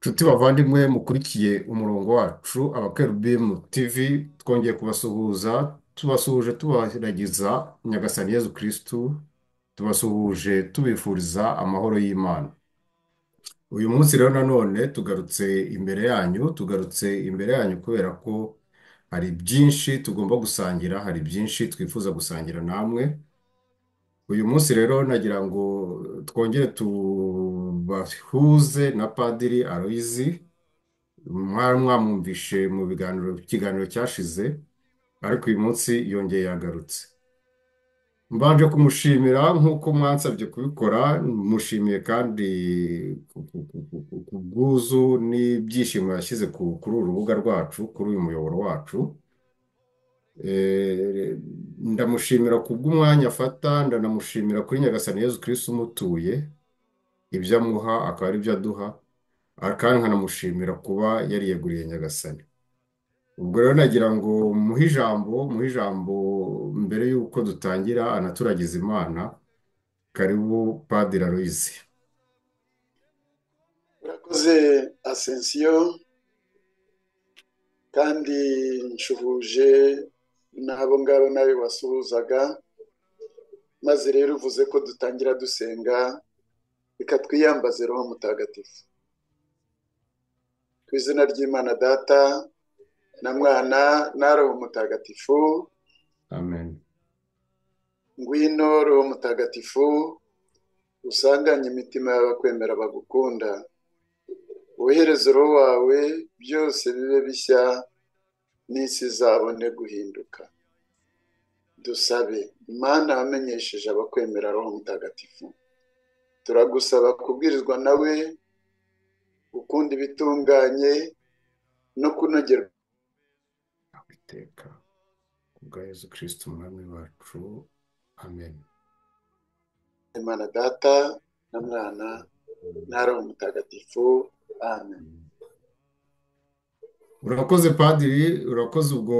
Nshuti bavandimwe mukurikiye umurongo wacu Abakerubimu TV, twongeye kubasuhuza, tubasuhuje tubaragiza Nyagasani Yezu Kristu, tubasuhuje tubifuriza amahoro y'Imana. Uyu munsi rero nanone tugarutse imbere yanyu, tugarutse imbere yanyu kubera ko hari byinshi tugomba gusangira, hari byinshi twifuza gusangira namwe. Uyu munsi rero nagira ngo twongere tubahuze na Padiri Aloyizi, mwari mwamwumvishe mu kiganiro cyashize, ariko uyu munsi yongeye yagarutse. Mbanje kumushimira nk'uko mwansabye kubikora, mushimiye kandi ku bwuzu n'ibyishimo yashyize kuri uru rubuga rwacu, kuri uyu muyoboro wacu. Ndamushimira ku bw'umwanya afata, ndanamushimira kuri Nyagasani Yezu Kristu umutuye, ibyo amuha akaba ari byo aduha, kandi nkanamushimira kuba yariyeguriye Nyagasani. Ubwo rero nagira ngo muhe ijambo mbere y'uko dutangira anaturagiza Imana. Karibu Padiri Aloyizi. Urakoze Asensiyo, kandi nshuhuje n'abo ngabo nawe wasuhuzaga, maze rero uvuze ko dutangira dusenga, reka twiyambaze Roho Mutagatifu. Ku izina ry'Imana Data na Mwana na Roho Mutagatifu. Amen. Ngwino Roho Mutagatifu, usanganye imitima y'abakwemera bagukunda, wohereze Roho wawe, byose bibe bishya, n'isi izabone guhinduka. Dusabe. Mana wamenyesheje abakwemera Roho Mutagatifu, turagusaba kubwirizwa nawe, gukunda ibitunganye no kunogerwa iteka kubwa Yezu Kristu Umwami wacu. Amen. Imana Data na Mwana na Roho Mutagatifu. Amen. Urakoze Padiri, urakoze ubwo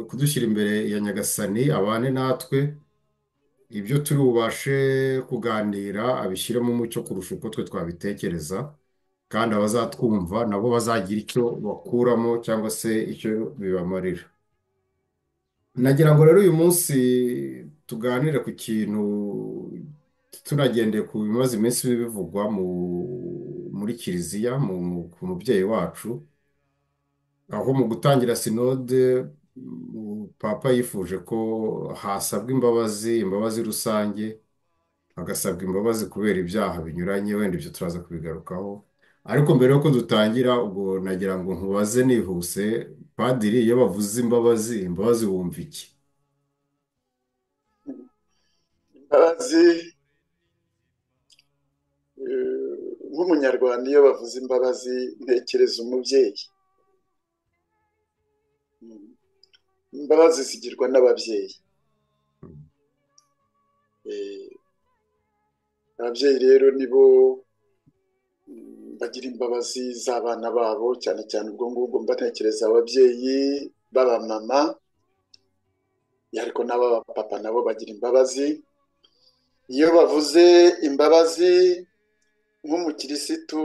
kudushyira imbere ya Nyagasani, abane natwe, ibyo turi bubashe kuganira abishyiremo umucyo kurusha uko twe twabitekereza, kandi abazatwumva nabo bazagira icyo bakuramo cyangwa se icyo bibamarira. Nagira ngo rero uyu munsi tuganire ku kintu tunagendeye ku bimaze iminsi bivugwa muri Kiliziya, ku mubyeyi wacu, aho mu gutangira sinode Papa yifuje ko hasabwa imbabazi, imbabazi rusange, hagasabwa imbabazi kubera ibyaha binyuranye, wenda ibyo turaza kubigarukaho. Ariko mbere yuko dutangira, ubwo nagira ngo nkubaze nihuse, Padiri, iyo bavuze imbabazi, imbabazi wumva iki? Imbabazi, nk'umunyarwanda iyo bavuze imbabazi ntekereza umubyeyi. Imbabazi zigirwa n'ababyeyi. Ababyeyi rero nibo bagira imbabazi z'abana babo, cyane cyane ubwo ngubwo mba ntekereza ababyeyi b'abamama, ariko n'abapapa nabo bagira imbabazi. Iyo bavuze imbabazi nk'umukirisitu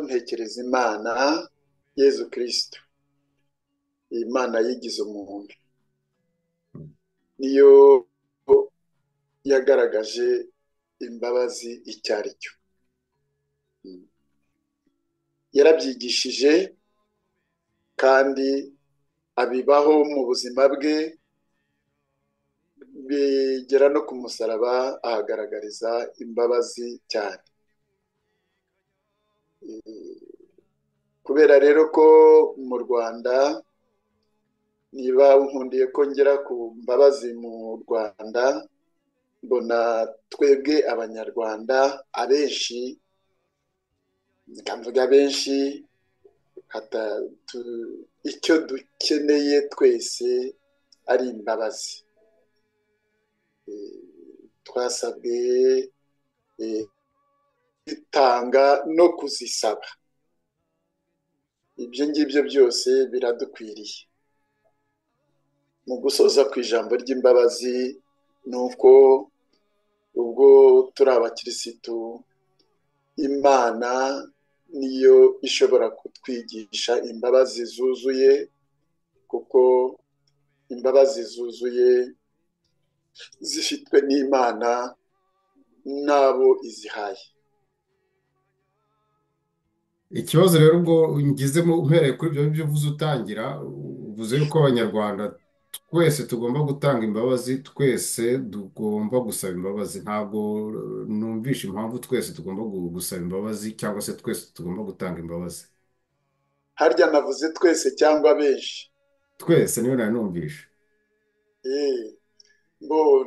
ntekereza Imana Yezu Kristu, Imana yigize umuntu, niyo yagaragaje imbabazi icyo ari cyo. Yarabyigishije kandi abibaho mu buzima bwe, bigera no ku musaraba ahagaragariza imbabazi cyane. Kubera rero ko mu Rwanda, niba nkundiye ko ngera ku mbabazi mu Rwanda, mbona twebwe Abanyarwanda abenshi, nkavuga benshi, icyo dukeneye twese ari imbabazi. Twasabwe gutanga no kuzisaba. Ibyo ngibyo byose biradukwiriye. Mu gusoza ku ijambo ry'imbabazi ni uko ubwo turi abakirisitu, Imana niyo ishobora kutwigisha imbabazi zuzuye, kuko imbabazi zuzuye zifitwe n'Imana n'abo izihaye. Ikibazo rero ubwo ngizemo mpereye kuri ibyo byo uvuze utangira, uvuze yuko Abanyarwanda twese tugomba gutanga imbabazi, twese tugomba gusaba imbabazi. Ntabwo numvisha impamvu twese tugomba gusaba imbabazi cyangwa se twese tugomba gutanga imbabazi. Harya navuze twese cyangwa benshi? Twese niyo nari numvisha.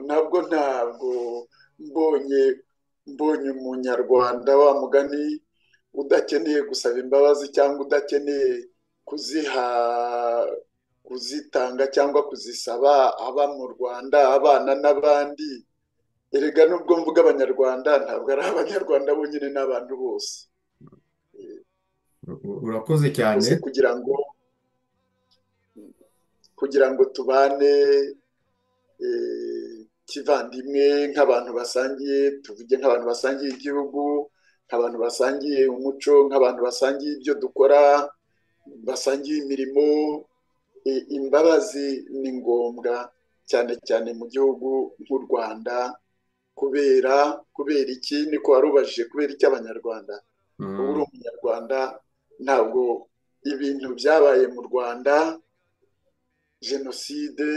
Nabwo ntabwo mbonye umunyarwanda wa mugani udakeneye gusaba imbabazi cyangwa udakeneye kuzitanga cyangwa kuzisaba, aba mu Rwanda abana n'abandi. Erega nubwo mvuga Abanyarwanda, ntabwo ari Abanyarwanda bonyine, n'abantu bose. Urakoze cyane. Kugira ngo tubane kivandimwe nk'abantu basangiye, tuvuge nk'abantu basangiye igihugu, nk'abantu basangiye umuco, nk'abantu basangiye ibyo dukora, basangiye imirimo. Imbabazi ni ngombwa cyane cyane mu gihugu nk'u Rwanda. Kubera iki? Niko warubajije, kubera iki Abanyarwanda? Ubu uri Umunyarwanda, ntabwo ibintu byabaye mu Rwanda, jenoside,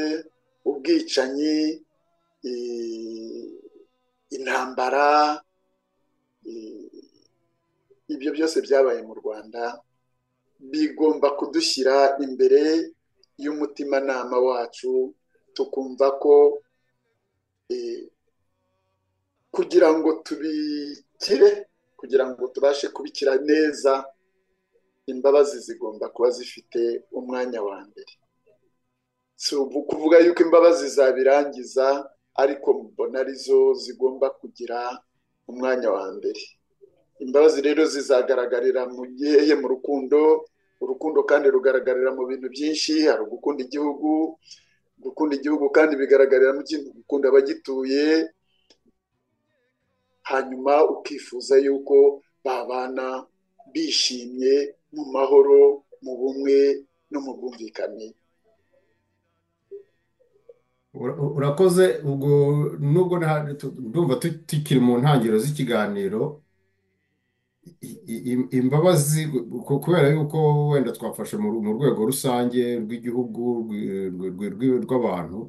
ubwicanyi, intambara, ibyo byose byabaye mu Rwanda bigomba kudushyira imbere y'umutimanama wacu, tukumva ko kugira ngo tubikire, kugira ngo tubashe kubikira neza, imbabazi zigomba kuba zifite umwanya wa mbere. Si ukuvuga yuko imbabazi zabirangiza, ariko mbona arizo zigomba kugira umwanya wa mbere. Imbabazi rero zizagaragarira mu gihe mu rukundo. Urukundo kandi rugaragarira mu bintu byinshi. Hari ugukunda igihugu, gukunda igihugu kandi bigaragarira mu kintu gukunda abagituye, hanyuma ukifuza yuko babana bishimye mu mahoro, mu bumwe no mu bwumvikane. Urakoze. Ubwo nubwo ndumva tukiri mu ntangiriro z'ikiganiro, imbabazi kubera yuko wenda twafashe mu rwego rusange rw'igihugu rw'abantu,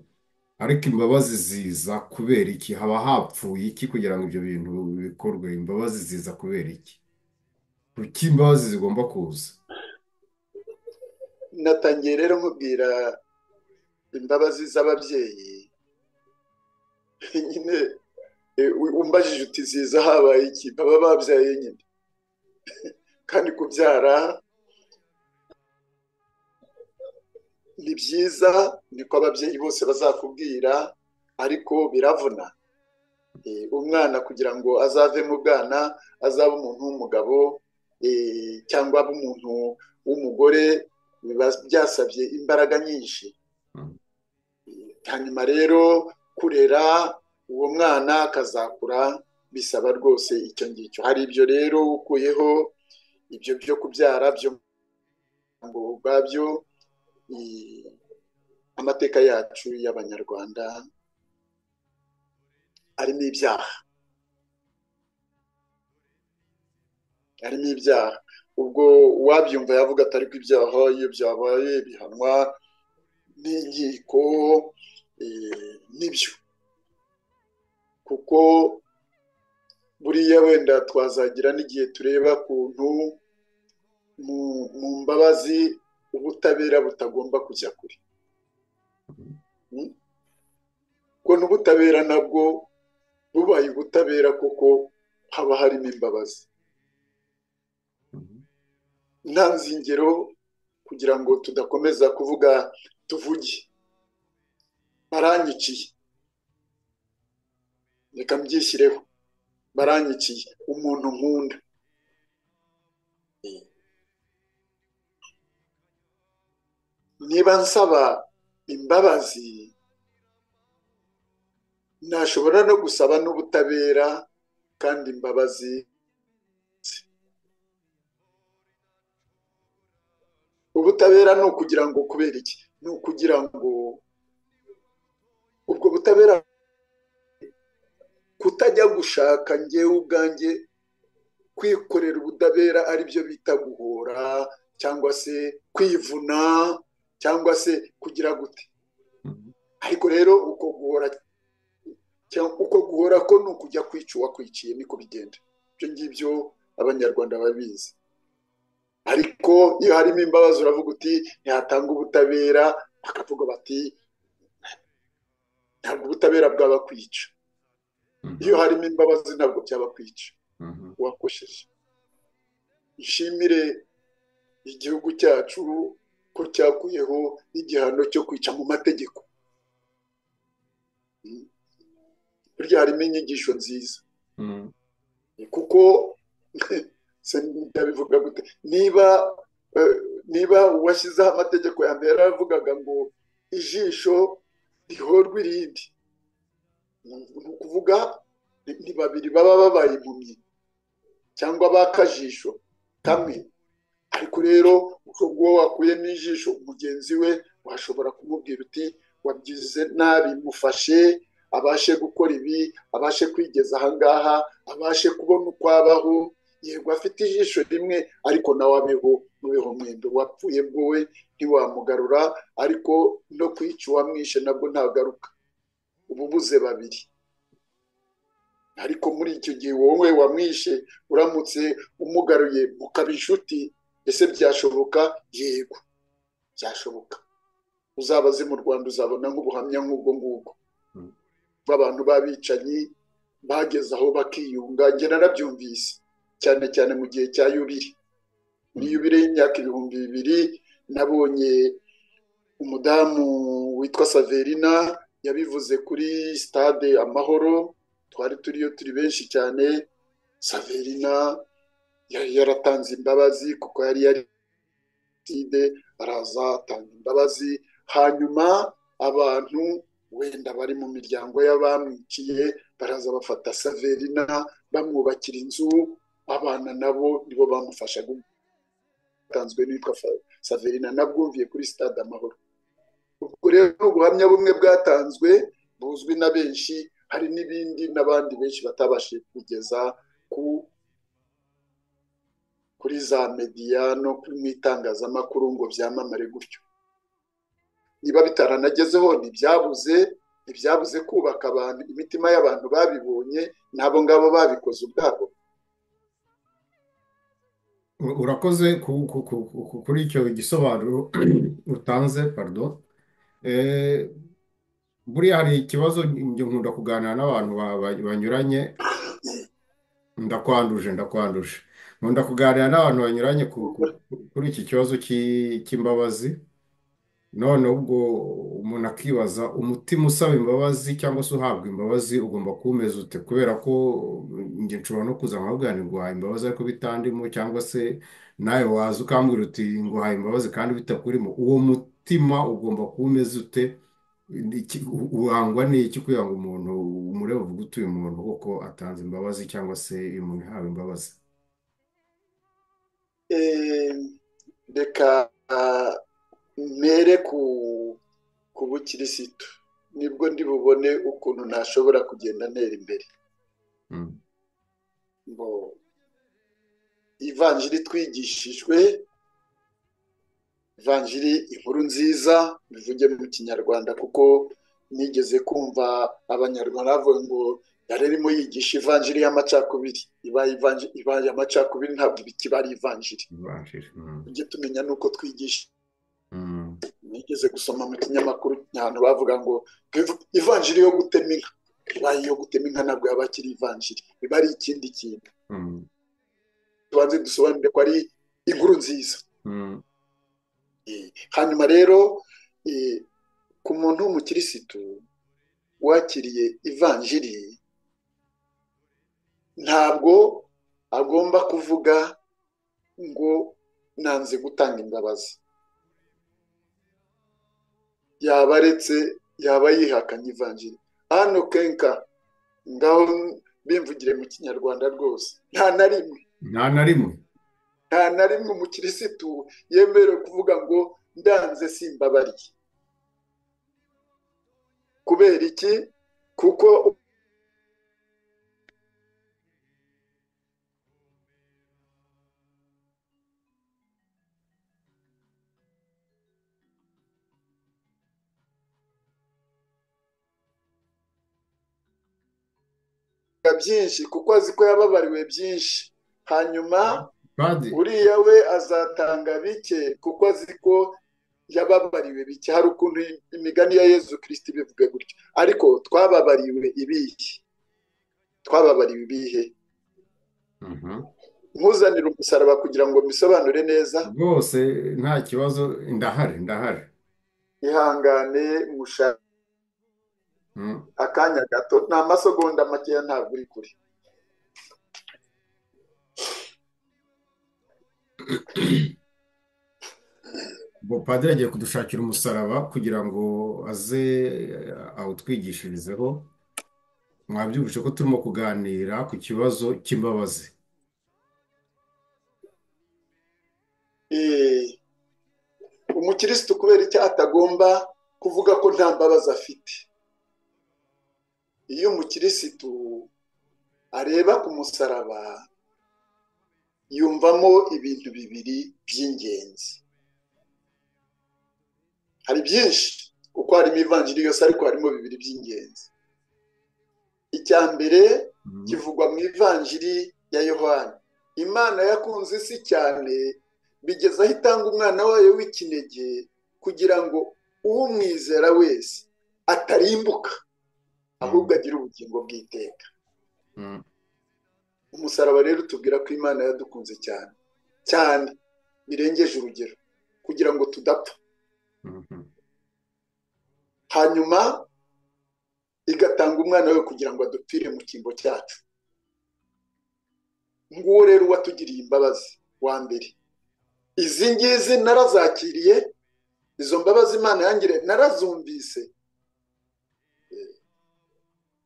ariko imbabazi ziza kubera iki? Haba hapfuye iki kugira ngo ibyo bintu bikorwe? Imbabazi ziza kubera iki? Kuki imbabazi zigomba kuza? Natangiye rero nkubwira imbabazi z'ababyeyi nyine, umbajije uti ziza habaye iki? Baba babyaye nyine, kandi kubyara ni byiza, niko ababyeyi bose bazakubwira, ariko biravuna. Umwana kugira ngo azave mu bwana azabe umuntu w'umugabo cyangwa abe umuntu w'umugore, biba byasabye imbaraga nyinshi. Hanyuma rero kurera uwo mwana akazakura bisaba rwose icyo ngicyo. Hari ibyo rero ukuyeho ibyo byo kubyara byo ngo ubwabyo, amateka yacu y'Abanyarwanda arimo ibyaha, arimo ibyaha. Ubwo uwabyumva yavuga atari ko ibyaha iyo byabaye bihanwa n'inkiko, nibyo, kuko buriya wenda twazagira n'igihe tureba kuntu mu mbabazi ubutabera butagomba kujya kure, ko n'ubutabera nabwo bubaye ubutabera kuko haba harimo imbabazi. Ntanze ingero kugira ngo tudakomeza kuvuga tuvuge baranyiciye, reka mbyishyireho, baranyiciye umuntu nkunda. Niba nsaba imbabazi nashobora no gusaba n'ubutabera, kandi imbabazi. Ubutabera ni ukugira ngo kubera iki? Ni ukugira ngo ubwo butabera kutajya gushaka ngewe ubwanjye kwikorera ubutabera aribyo bita guhora cyangwa se kwivuna cyangwa se kugira gute. Ariko rero uko guhora uko guhora ko ni ukujya kwica uwakwiciye, niko bigenda. Ibyo ngibyo abanyarwanda babizi. Ariko iyo harimo imbabazi uravuga uti ntihatanga ubutabera, bakavuga bati ntabwo ubutabera bwaba kwica. Iyo harimo imbabazi ntabwo byaba kwica uwakosheje. Nshimire igihugu cyacu ko cyakuyeho igihano cyo kwica mu mategeko. Burya harimo inyigisho nziza, kuko ndabivuga gute, niba uwashyizeho amategeko ya mbere yaravugaga ngo ijisho rihorwe irindi, ni ukuvuga ni babiri baba babaye impumyi cyangwa bakajisho kamwe. Ariko rero ubwo wakuyemo ijisho mugenzi we washobora kumubwira uti wabyize nabi, mufashe abashe gukora ibi, abashe kwigeza ahangaha, abashe kubona uko abaho. Yego afite ijisho rimwe ariko nawe abeho, mubeho mwembe. Wapfuye bwowe ntiwamugarura, ariko no kwica uwamwishe nabwo ntagaruka, uba ubuze babiri. Ariko muri icyo gihe wowe wamwishe uramutse umugaruye mukaba inshuti, ese byashoboka? Yego byashoboka. Uzabaze mu Rwanda uzabona nk'ubuhamya nk'ubwo ngubwo bw'abantu b'abicanyi bageze aho bakiyunga. Njye narabyumvise cyane cyane mu gihe cya yubile. Muri yubile y'imyaka 2000 nabonye umudamu witwa Saverina yabivuze kuri stade Amahoro, twari turiyo turi benshi cyane. Saverina yari yaratanze imbabazi kuko yari yari araza atanga imbabazi, hanyuma abantu wenda bari mu miryango y'abamwiciye baraza bafata Saverina bamwubakira inzu, abana nabo nibo bamufashaga. Tanzwe n'uwitwa Saverina nabwumviye kuri stade Amahoro. Ubwo rero ubuhamya bumwe bwatanzwe buzwi na benshi, hari n'ibindi n'abandi benshi batabashije kugeza kuri za mediya no mu itangazamakuru ngo byamamare gutyo. Niba bitaranagezeho ntibyabuze kubaka abantu imitima y'abantu babibonye n'abo ngabo babikoze ubwabo. Urakoze kuri icyo gisobanuro utanze, pardon. Buriya hari ikibazo nkunda kuganira n'abantu banyuranye, ndakwanduje nkunda kuganira n'abantu banyuranye kuri iki kibazo cy'imbabazi. None ubwo umuntu akibaza umutima usaba imbabazi cyangwa se uhabwa imbabazi ugomba kuwumeza ute? Kubera ko njye nshobora no kuza nkabwira ngo nguhaye imbabazi ariko bitandimo, cyangwa se nawe waza ukambwira uti nguhaye imbabazi kandi bitakurimo. Uwo mutima ugomba kuwumeza ute? Urangwa n'iki kugira ngo umuntu umurebe uvuge uti uyu muntu koko atanze imbabazi cyangwa se uyu muntu yahawe imbabazi? Reka mere ku bukirisitu nibwo ndi bubone ukuntu ntashobora kugenda ntera imbere. Ivanjiri twigishijwe, ivanjiri inkuru nziza bivuge mu kinyarwanda, kuko nigeze kumva abanyarwanda bavuga ngo yari arimo yigisha ivanjiri y'amacakubiri. Ibaye amacakubiri ntabwo ikiba ari ivanjiri. Tujye tumenya nuko twigisha. Nigeze gusoma mu kinyamakuru ahantu bavuga ngo ivanjiri yo gutema inka. Ibaye iyo gutema inka ntabwo yaba akiri ivanjiri, biba ari ikindi kintu. Tubanze dusobanure ko ari inkuru nziza. Hanyuma rero ku muntu w'umukirisitu wakiriye ivanjiri ntabwo agomba kuvuga ngo nanze gutanga imbabazi. Yaba aretse, yaba yihakanye ivanjiri. Hano kenka ngaho bimvugire mu kinyarwanda rwose, nta na rimwe, nta na rimwe, Nta na rimwe umukirisitu yemerewe kuvuga ngo ndanze simbabariye. Kubera iki? Kuko byinshi, kuko azi ko yababariwe byinshi. Hanyuma uriya we azatanga bike kuko azi ko yababariwe bike. Hari ukuntu imigani ya Yezu Kristo ibivuga gutyo, ariko twababariwe ibihe? Twababariwe ibihe? Nkuzanira umusaraba kugira ngo mbisobanure neza rwose, nta kibazo, ndahari. Ihangane musha akanya gato, ni amasegonda makeya, ntabwo uri kure. Ubwo padiri agiye kudushakira umusaraba kugira ngo aze awutwigishirizeho. Mwabyumvise ko turimo kuganira ku kibazo cy'imbabazi. Umukirisitu kubera icyo atagomba kuvuga ko nta mbabazi afite. Iyo umukirisitu areba ku musaraba yumvamo ibintu bibiri by'ingenzi. Hari byinshi kuko harimo ivanjiri yose, ariko harimo bibiri by'ingenzi. Icya mbere kivugwa mu ivanjiri ya Yohana. Imana yakunze isi cyane bigeze aho itanga umwana wayo w'ikinege kugira ngo umwizera wese atarimbuka ahubwo agira ubugingo bw'iteka. Umusaraba rero utubwira ko Imana yadukunze cyane cyane birengeje urugero kugira ngo tudapfa. Hanyuma igatanga umwana we kugira ngo adupfire mu cyimbo cyacu. Nguwo rero watugiriye imbabazi wa mbere. Izi ngizi narazakiriye, izo mbabazi Imana yangiriye narazumvise.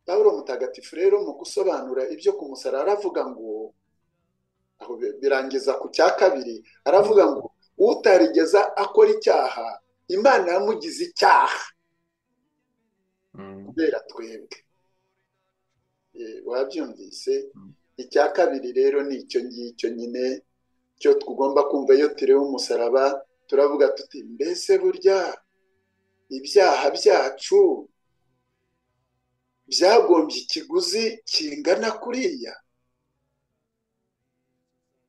Pawulo mutagatifu rero mu gusobanura ibyo ku musaraba aravuga ngo, aho birangiza ku cya kabiri, aravuga ngo utarigeza akora icyaha Imana yamugize icyaha kubera twebwe. Wabyumvise? Icya kabiri rero ni icyo ngicyo nyine cyo tugomba kumva iyo tureba umusaraba, turavuga tuti mbese burya ibyaha byacu byagombye ikiguzi kingana kuriya?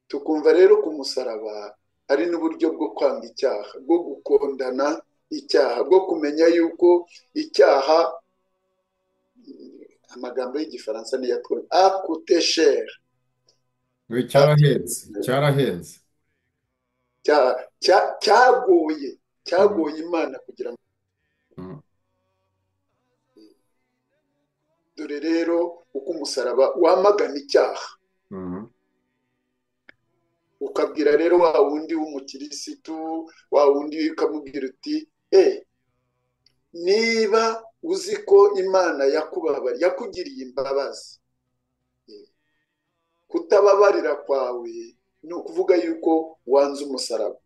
Tukumva rero ku musaraba ari n'uburyo bwo kwanga icyaha, bwo gukondana icyaha, bwo kumenya yuko icyaha, amagambo y'igifaransa niyo atwara akute cher, cyarahenze, cyagoye Imana kugira ngo. Dore rero uko umusaraba wamagana icyaha, ukabwira rero wa wundi w'umukirisitu, wa wundi ukamubwira uti niba uzi ko Imana yakubabariye, yakugiriye imbabazi, kutababarira kwawe ni ukuvuga yuko wanze umusaraba.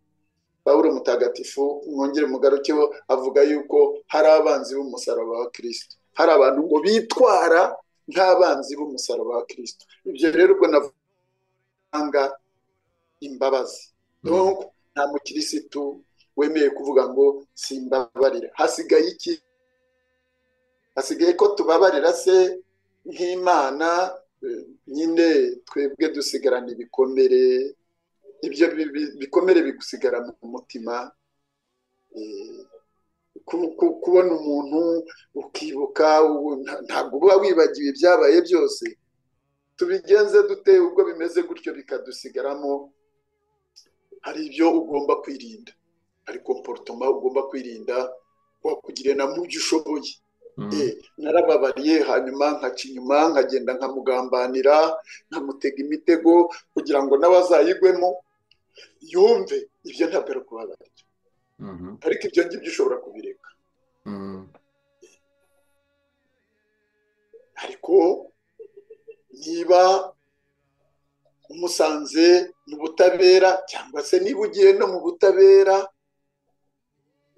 Pawulo mutagatifu mwongere mugarukeho, avuga yuko hari abanzi b'umusaraba wa Kristo, hari abantu ngo bitwara nk'abanzi b'umusaraba wa Kristo. Ibyo rero ubwo navanga imbabazi. Donc nta mukirisitu wemeye kuvuga ngo simbabarira. Hasigaye iki? Hasigaye ko tubabarira se nk'Imana nyine, twebwe dusigarana ibikomere. Ibyo bikomere bigusigara mu mutima. Kubona umuntu ukibuka, ntabwo uba wibagiwe ibyabaye byose. Tubigenze dute ubwo bimeze gutyo bikadusigaramo? Hari ibyo ugomba kwirinda, hari komporutoma ugomba kwirinda, wakugirira na mu byo ushoboye. Narababariye, hanyuma nkaca inyuma, nkagenda nkamugambanira, nkamutega imitego kugira ngo nawe azayigwemo yumve. Ibyo ntabwo ari ukubabarira, ariko ibyo ngibyo ushobora kubireka. Ariko niba Umusanze mu butabera cyangwa se niba ugiye no mu butabera,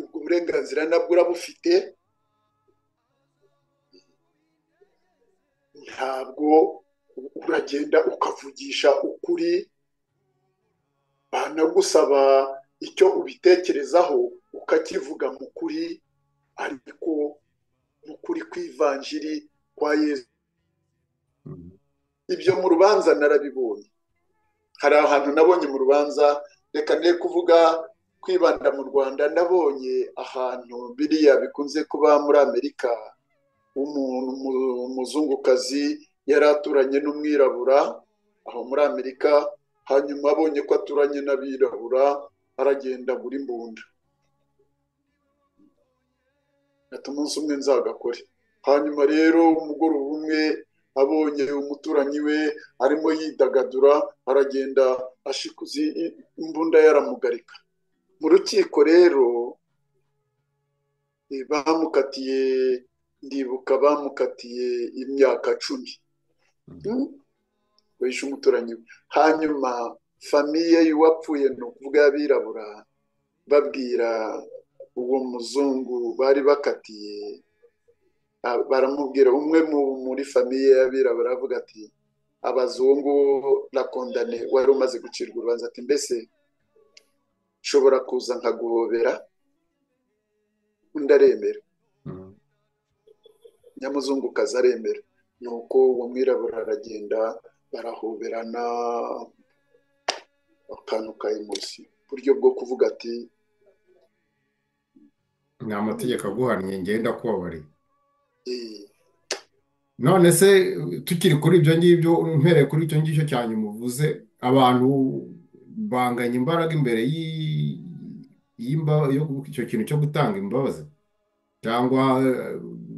ubwo burenganzira nabwo urabufite, ntabwo uragenda ukavugisha ukuri, banagusaba icyo ubitekerezaho ukakivuga mu kuri, ariko mu kuri kw'ivanjiri kwa Yesu. Ibyo mu rubanza narabibonye. Hari ahantu nabonye mu rubanza, reka ne kuvuga kwibanda mu Rwanda, nabonye ahantu biriya bikunze kuba muri Amerika, umuntu umuzungukazi yari aturanye n'umwirabura aho muri Amerika, hanyuma abonye ko aturanye n'abirabura aragenda agura imbunda, ati umunsi umwe nzagakore. Hanyuma rero umugoroba umwe abonye umuturanyi we arimo yidagadura, aragenda ashikuza imbunda yaramugarika. Mu rukiko rero bamukatiye, ndibuka bamukatiye imyaka 10 wishe umuturanyi we. Hanyuma famiye y'uwapfuye, ni ukuvuga y'abirabura, babwira uwo muzungu bari bakatiye, baramubwira, umwe muri famiye y'abirabura avuga ati, abaza uwo nguwo la condamné wari umaze gucirwa urubanza, ati mbese nshobora kuza nkaguhobera? Undi aremera, nyamuzungukazi aremera. Nuko uwo mwirabura aragenda, barahoberana, akantu ka emotion, buryo bwo kuvuga ati ni amategeko aguhannye, ngenda kubabariye. None se tukiri kuri ibyo ngibyo, mpereye kuri icyo ngicyo cya nyuma uvuze, abantu banganya imbaraga imbere icyo kintu cyo gutanga imbabazi, cyangwa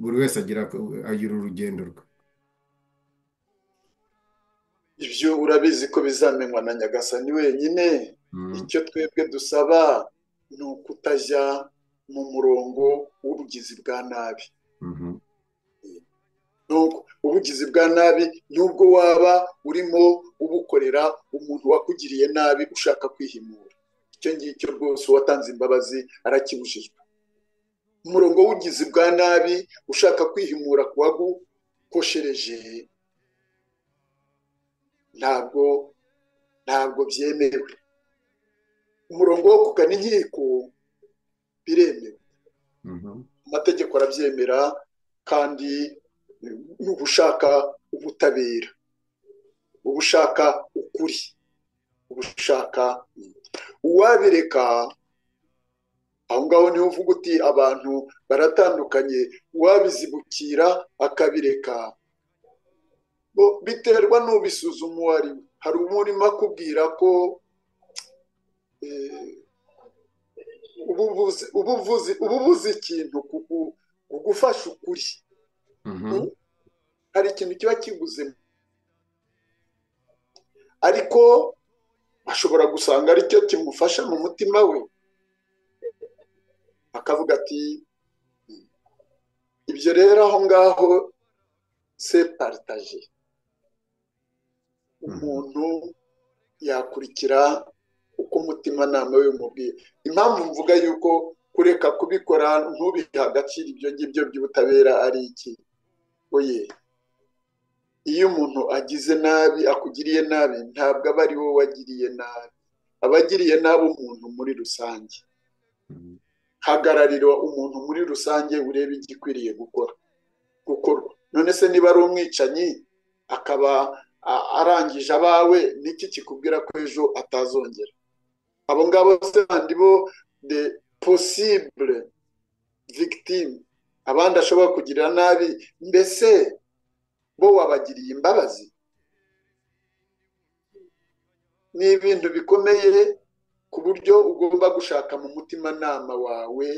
buri wese agira urugendo rwe? Ibyo urabizi ko bizamenywa na Nyagasani wenyine. Icyo twebwe dusaba ni ukutajya mu murongo w'ubugizi bwa nabi. Ubugizi bwa nabi nubwo waba urimo ubukorera umuntu wakugiriye nabi ushaka kwihimura, icyo ngicyo rwose uwatanze imbabazi arakibujijwe. Umurongo w'ubugizi bwa nabi ushaka kwihimura kuwagukoshereje ntabwo byemewe. Umurongo wo kugana inkiko biremewe, amategeko arabyemera, kandi n'ubushaka ubutabera, ubushaka ukuri, ubushaka uwabireka. Aho ngaho niho uvuga uti abantu baratandukanye, uwabizibukira akabireka, biterwa n'ubisuzuma uwo ari we. Hari umurimo akubwira ko ubuvuzi ikintu kugufasha ukuri, hari ikintu kiba kibuzemo, ariko ashobora gusanga aricyo kimufasha mu mutima we, akavuga ati ibyo rero aho ngaho se partage. Umuntu yakurikira uko umutimanama we umubwiye. Impamvu mvuga yuko kureka kubikora ntubihe agaciro ibyo ngibyo by'ubutabera ari iki? Oye, iyo umuntu agize nabi, akugiriye nabi, ntabwo aba ari wowe wagiriye nabi, aba agiriye nabi umuntu muri rusange. Hagararira umuntu muri rusange, urebe igikwiriye gukorwa. None se niba ari umwicanyi akaba arangije abawe, niki kikubwira ko ejo atazongera? Abo ngabo se bandi bo de possible victime, abandi ashobora kugirira nabi, mbese bo wabagiriye imbabazi? Ni ibintu bikomeye ku buryo ugomba gushaka mu mutimanama wawe,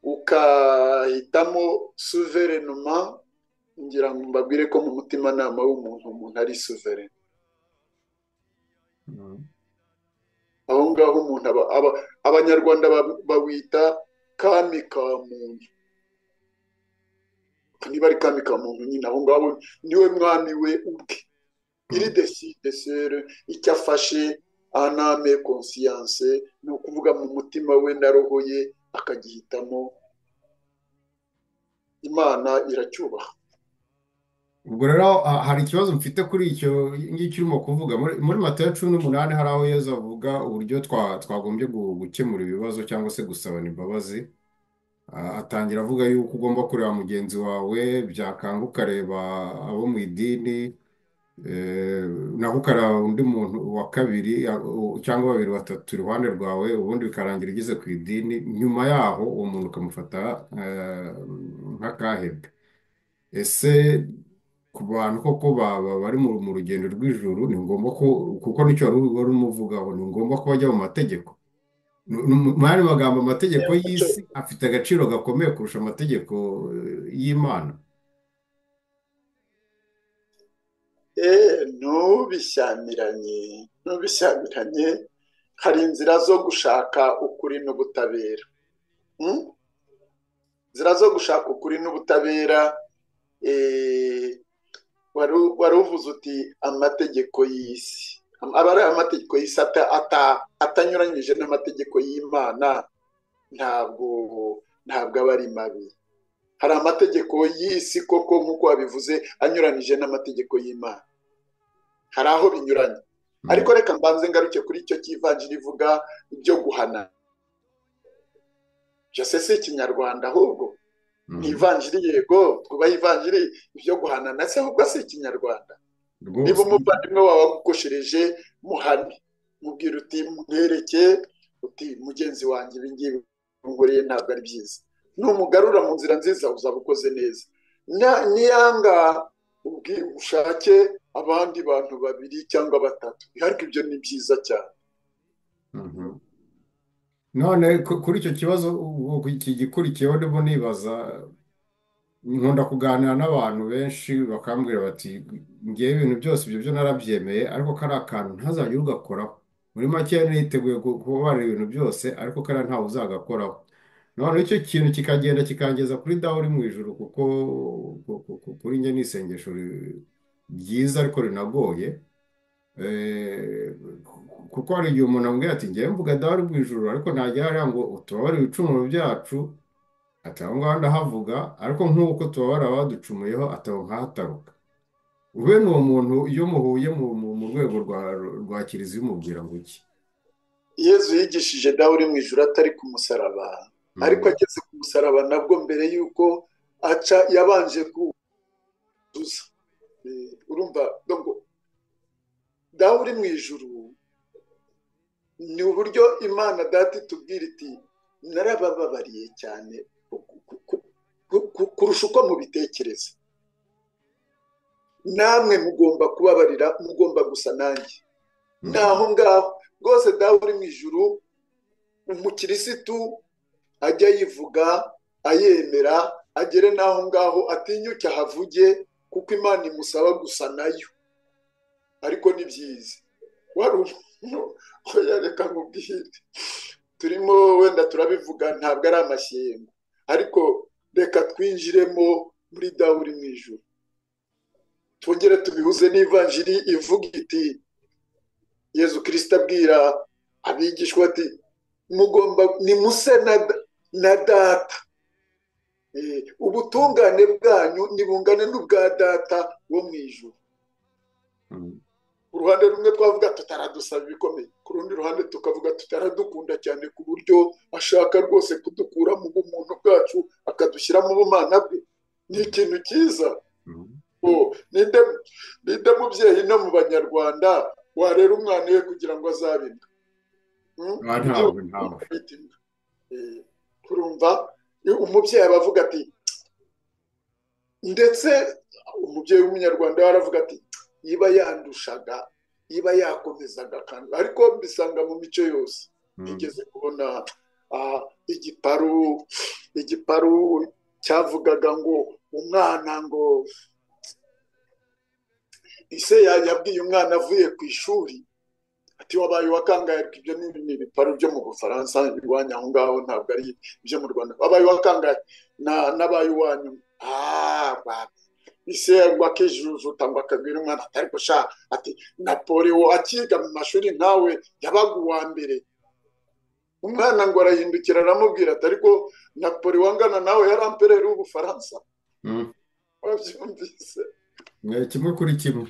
ukahitamo souverainement. Ngira ngo mbabwire ko mu mutimanama w'umuntu, umuntu ari souverain. Aho ngaho umuntu abanyarwanda bawita kami ka muntu. Niba ari kami ka muntu nyine, aho ngaho niwe mwami we ubwe. Iri deside sere icyo afashe aname konsiyanse, ni ukuvuga mu mutima we na roho ye akagihitamo, Imana iracyubaha. Ubwo rero hari ikibazo mfite kuri icyo ngicyo urimo kuvuga. Muri Matayo 18 hari aho Yezu avuga uburyo twagombye gukemura ibibazo cyangwa se gusabana imbabazi. Atangira avuga yuko ugomba kureba mugenzi wawe, byakanga ukareba abo mu idini, naho ukareba undi muntu wa kabiri cyangwa babiri batatu iruhande rwawe, ubundi bikarangira ugeze ku idini, nyuma yaho uwo muntu ukamufata nk'akahebwe. Ese ku bantu koko baba bari mu rugendo rw'ijuru, ni ngombwa ko, kuko nicyo wari umuvugaho, ni ngombwa ko bajya mu mategeko? Mu yandi magambo, amategeko y'isi afite agaciro gakomeye kurusha amategeko y'Imana. Ntubishyamiranye, hari inzira zo gushaka ukuri n'ubutabera. Inzira zo gushaka ukuri n'ubutabera. Wari uvuze uti amategeko y'isi, aba ari amategeko y'isi atanyuranyije n'amategeko y'Imana, ntabwo aba ari mabi. Hari amategeko y'isi koko nk'uko wabivuze anyuranyije n'amategeko y'Imana, hari aho binyuranye. Ariko reka mbanze ngaruke kuri icyo cy'ivanjiri ivuga ibyo guhana. Byose si ikinyarwanda ahubwo ni ivanjiri, yego twubaha ivanjiri, ibyo guhanana se ahubwo si ikinyarwanda. Niba umuvandimwe wawe agukoshereje muhane, mubwira uti mwereke uti mugenzi wanjye ibi ngibi nkoreye ntabwo ari byiza, numugarura mu nzira nziza uzaba ukoze neza. Niyanga ushake abandi bantu babiri cyangwa batatu, ariko ibyo ni byiza cyane. None kuri icyo kibazo iki gikurikiyeho ndimo nibaza, nkunda kuganira n'abantu benshi bakambwira bati ngewe ibintu byose ibyo byo narabyemeye, ariko kariya kantu ntazagire ugakoraho. Muri make niteguye kubabarira ibintu byose, ariko kariya ntawe uzagakoraho. None icyo kintu kikagenda kikangeza kuri dawe uri mu ijuru, kuko kuri njye ni isengesho ryiza ariko rinagoye. Kuko hari igihe umuntu ambwira ati ngewe mvuga dawe uri mu ijuru, ariko ntajya hariya ngo utubabare ibicumuro byacu, ati aho ngaho ndahavuga, ariko nk'uko tubabara abaducumuyeho ataba nkahataruka. Bene uwo muntu iyo muhuye mu rwego rwa kiliziya umubwira ngo iki? Yezu yigishije dawe uri mu ijuru atari ku musaraba, ariko ageze ku musaraba nabwo mbere y'uko aca yabanje kuzuza. Urumva ngo dawe uri mu ijuru ni uburyo Imana data itubwira iti narabababariye cyane kurusha uko mubitekereza, namwe mugomba kubabarira, mugomba gusa nanjye. Naho ngaho rwose dawe uri mu ijuru umukirisitu ajya yivuga ayemera, agere n'aho ngaho atinyuke ahavuge, kuko Imana imusaba gusa nayo. Ariko ni byiza wari umuntu reka nkubwire, turimo wenda turabivuga ntabwo ari amashyengo, ariko reka twinjiremo muri dawe uri mu ijuru, twongere tubihuze n'ivanjiri ivuga iti Yezu Kristo abwira abigishwa ati mugomba ni muse na data, ubutungane bwanyu nibungane n'ubwa data wo mu ijuru. Uruhande rumwe twavuga tutaradusaba ibikomeye, ku rundi ruhande tukavuga tutaradukunda cyane ku buryo ashaka rwose kudukura mu bumuntu bwacu akadushyira mu bumana bwe. Ni ikintu cyiza. Ninde mubyeyi no mu banyarwanda warera umwana we kugira ngo azabe imbwa? Urumva umubyeyi aba avuga ati, ndetse umubyeyi w'umunyarwanda aravuga ati iba yandushaga, iba yakomezaga akantu, ariko mbisanga mu mico yose. Nigeze kubona igiparu cyavugaga ngo umwana ngo ise yabwiye umwana avuye ku ishuri ati wabaye wakangaye, ariko ibyo ni ibiparu byo mu Bufaransa iwanyu aho ngaho, ntabwo ari ibyo mu Rwanda. Wabaye wakangaye nabaye uwanyu. Ise ngo akijujuta ngo akabwira umwana ati ariko sha, ati Napoleon akiga mu mashuri nkawe yabaga uwa mbere. Umwana ngo arahindukira aramubwira ati ariko Napoleon angana nawe yari ampereri w'Ubufaransa. Wabyumvise? Kimwe kuri kimwe.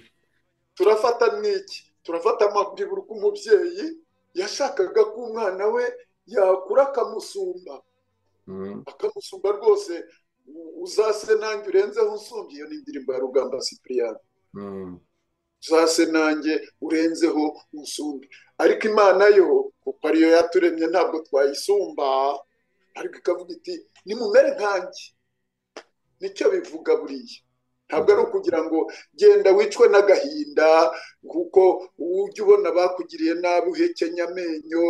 Turafata n'iki? Turafata amabwibura uko umubyeyi yashakaga ko umwana we yakura akamusumba, akamusumba rwose. Uzase nanjye urenzeho unsumbye. Iyo ni indirimbo ya Rugamba Cyprien. Uzase nanjye urenzeho unsumbe. Ariko Imana yo kuko ariyo yaturemye ntabwo twayisumba, ariko ikavuga iti nimumere nkanjye. Nicyo bivuga buriya. Ntabwo ari ukugira ngo genda wicwe n'agahinda kuko ujya ubona bakugiriye nabi uhekenya amenyo,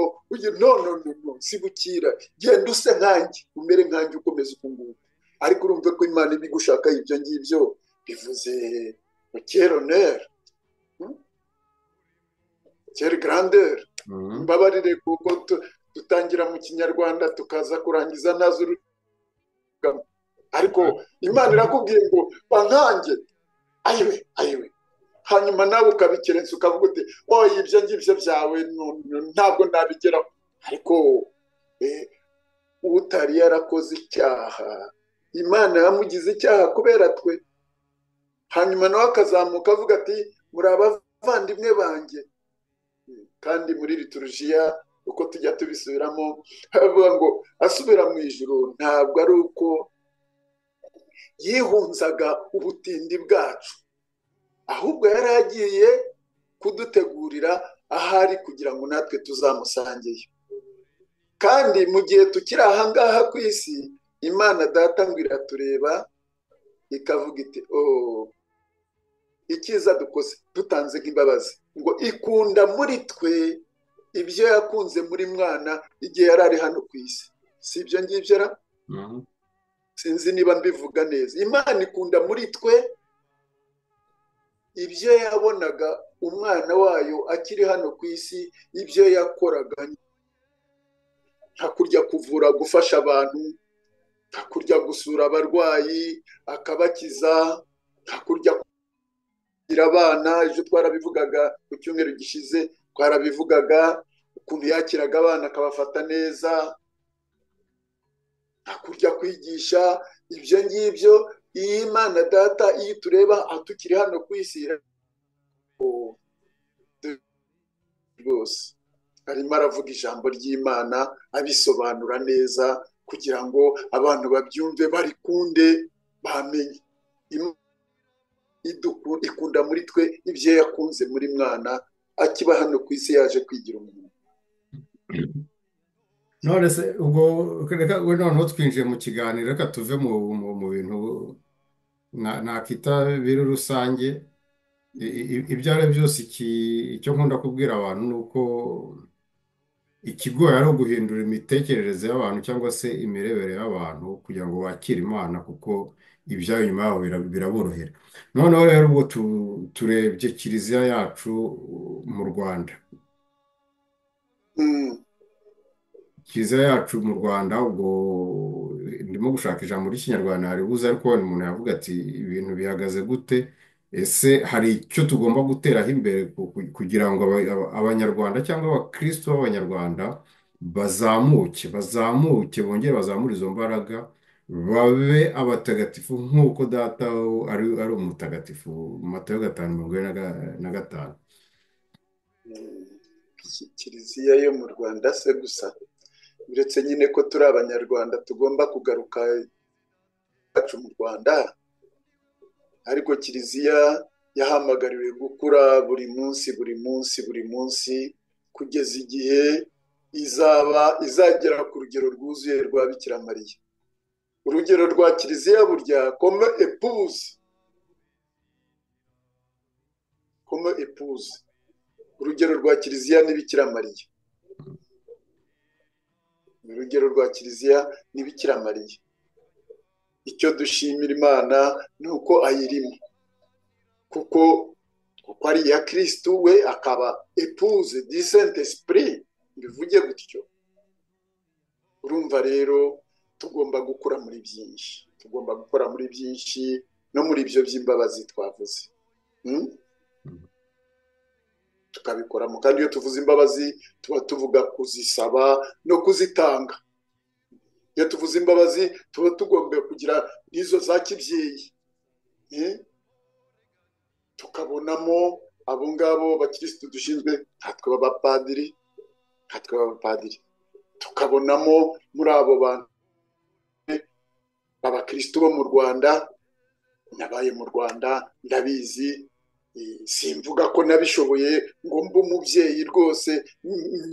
no no no, sibukira, genda use nkanjye, umere nkanjye, ukomeze uku nguku. Ariko urumve ko Imana ibigushaka ibyo ngibyo bivuze quelle honneur, quelle grandeur. Mbabarire kuko dutangira mu Kinyarwanda tukaza kurangiza ntazi urugamba. Ariko Imana irakubwiye ngo ba nkanjye, ayiwe ayiwe. Hanyuma nawe ukabikerensa ukavuga uti oya ibyo ngibyo byawe ntabwo nabigeraho. Ariko utari yarakoze icyaha, Imana yamugize icyaha kubera twe. Hanyuma nawe akazamuka avuga ati muri abavandimwe banjye. Kandi muri liturujia uko tujya tubisubiramo avuga ngo asubira mu ijuru ntabwo ari uko yihunzaga ubutindi bwacu, ahubwo yari agiye kudutegurira ahari kugira ngo natwe tuzamusangeyo. Kandi mu gihe tukiri aha ngaha ku isi, Imana Data ngo iratureba ikavuga iti oh, icyiza dukoze dutanze nk'imbabazi, ngo ikunda muri twe ibyo yakunze muri mwana igihe yari ari hano ku isi. Si ibyo ngibyo ra? Sinzi niba mbivuga neza. Imana ikunda muri twe ibyo yabonaga umwana wayo akiri hano ku isi, ibyo yakoraga nka kurya kuvura, gufasha abantu, nka kurya gusura abarwayi akabakiza, nka kurya kugira abana. Ejo twarabivugaga ku cyumweru gishize, twarabivugaga ukuntu yakiraga abana akabafata neza, nka kurya kwigisha. Ibyo ngibyo iyi Imana Data iyo tureba tukiri hano ku isi rwose arimo aravuga ijambo ry'Imana abisobanura neza kugira ngo abantu babyumve, barikunde, bamenye. Ikunda muri twe ibyo yakunze muri mwana akiba hano ku isi yaje kwigira umuntu. None se ubwo reka noneho twinjiye mu kiganiro, reka tuve mu bintu nakita biri rusange. Ibyo ari byose, icyo nkunda kubwira abantu ni uko ikigoye ari uguhindura imitekerereze y'abantu cyangwa se imirebere y'abantu kugira ngo bakire Imana, kuko ibyayo nyuma yabo biraborohera. Noneho rero ubwo turebye Kiliziya yacu mu Rwanda, Kiliziya yacu mu Rwanda, ubwo ndimo gushaka ijambo ry'Ikinyarwanda haribuze, ariko wenda umuntu yavuga ati ibintu bihagaze gute? Ese hari icyo tugomba guteraho imbere kugira ngo Abanyarwanda cyangwa abakristo b'Abanyarwanda bazamuke, bazamuke bongere bazamure izo mbaraga, babe abatagatifu nk'uko Data ari umutagatifu? Matayo 5:45. Kiliziya yo mu Rwanda se gusa, uretse nyine ko turi Abanyarwanda tugomba kugaruka iwacu mu Rwanda, ariko Kiliziya yahamagariwe gukura buri munsi buri munsi buri munsi kugeza igihe izaba izagera ku rugero rwuzuye rwa Bikira Mariya. Urugero rwa Kiliziya burya comme épouse, comme épouse, urugero rwa Kiliziya ni Bikira Mariya. Urugero rwa Kiliziya ni Bikira Mariya. Icyo dushimira Imana ni uko ayirimo, kuko ari iya Kristu, we akaba épouse du Saint Esprit, bivuge gutyo. Urumva rero tugomba gukora muri byinshi, tugomba gukora muri byinshi. No muri ibyo by'imbabazi twavuze, tukabikoramo. Kandi iyo tuvuze imbabazi tuba tuvuga kuzisaba no kuzitanga. Iyo tuvuze imbabazi tuba tugomba kugira n'izo za kibyeyi, tukabonamo abo ngabo bakirisitu dushinzwe, natwe b'abapadiri, tukabonamo muri abo bantu abakirisitu bo mu Rwanda. Nabaye mu Rwanda ndabizi, simvuga ko nabishoboye ngo mbe umubyeyi rwose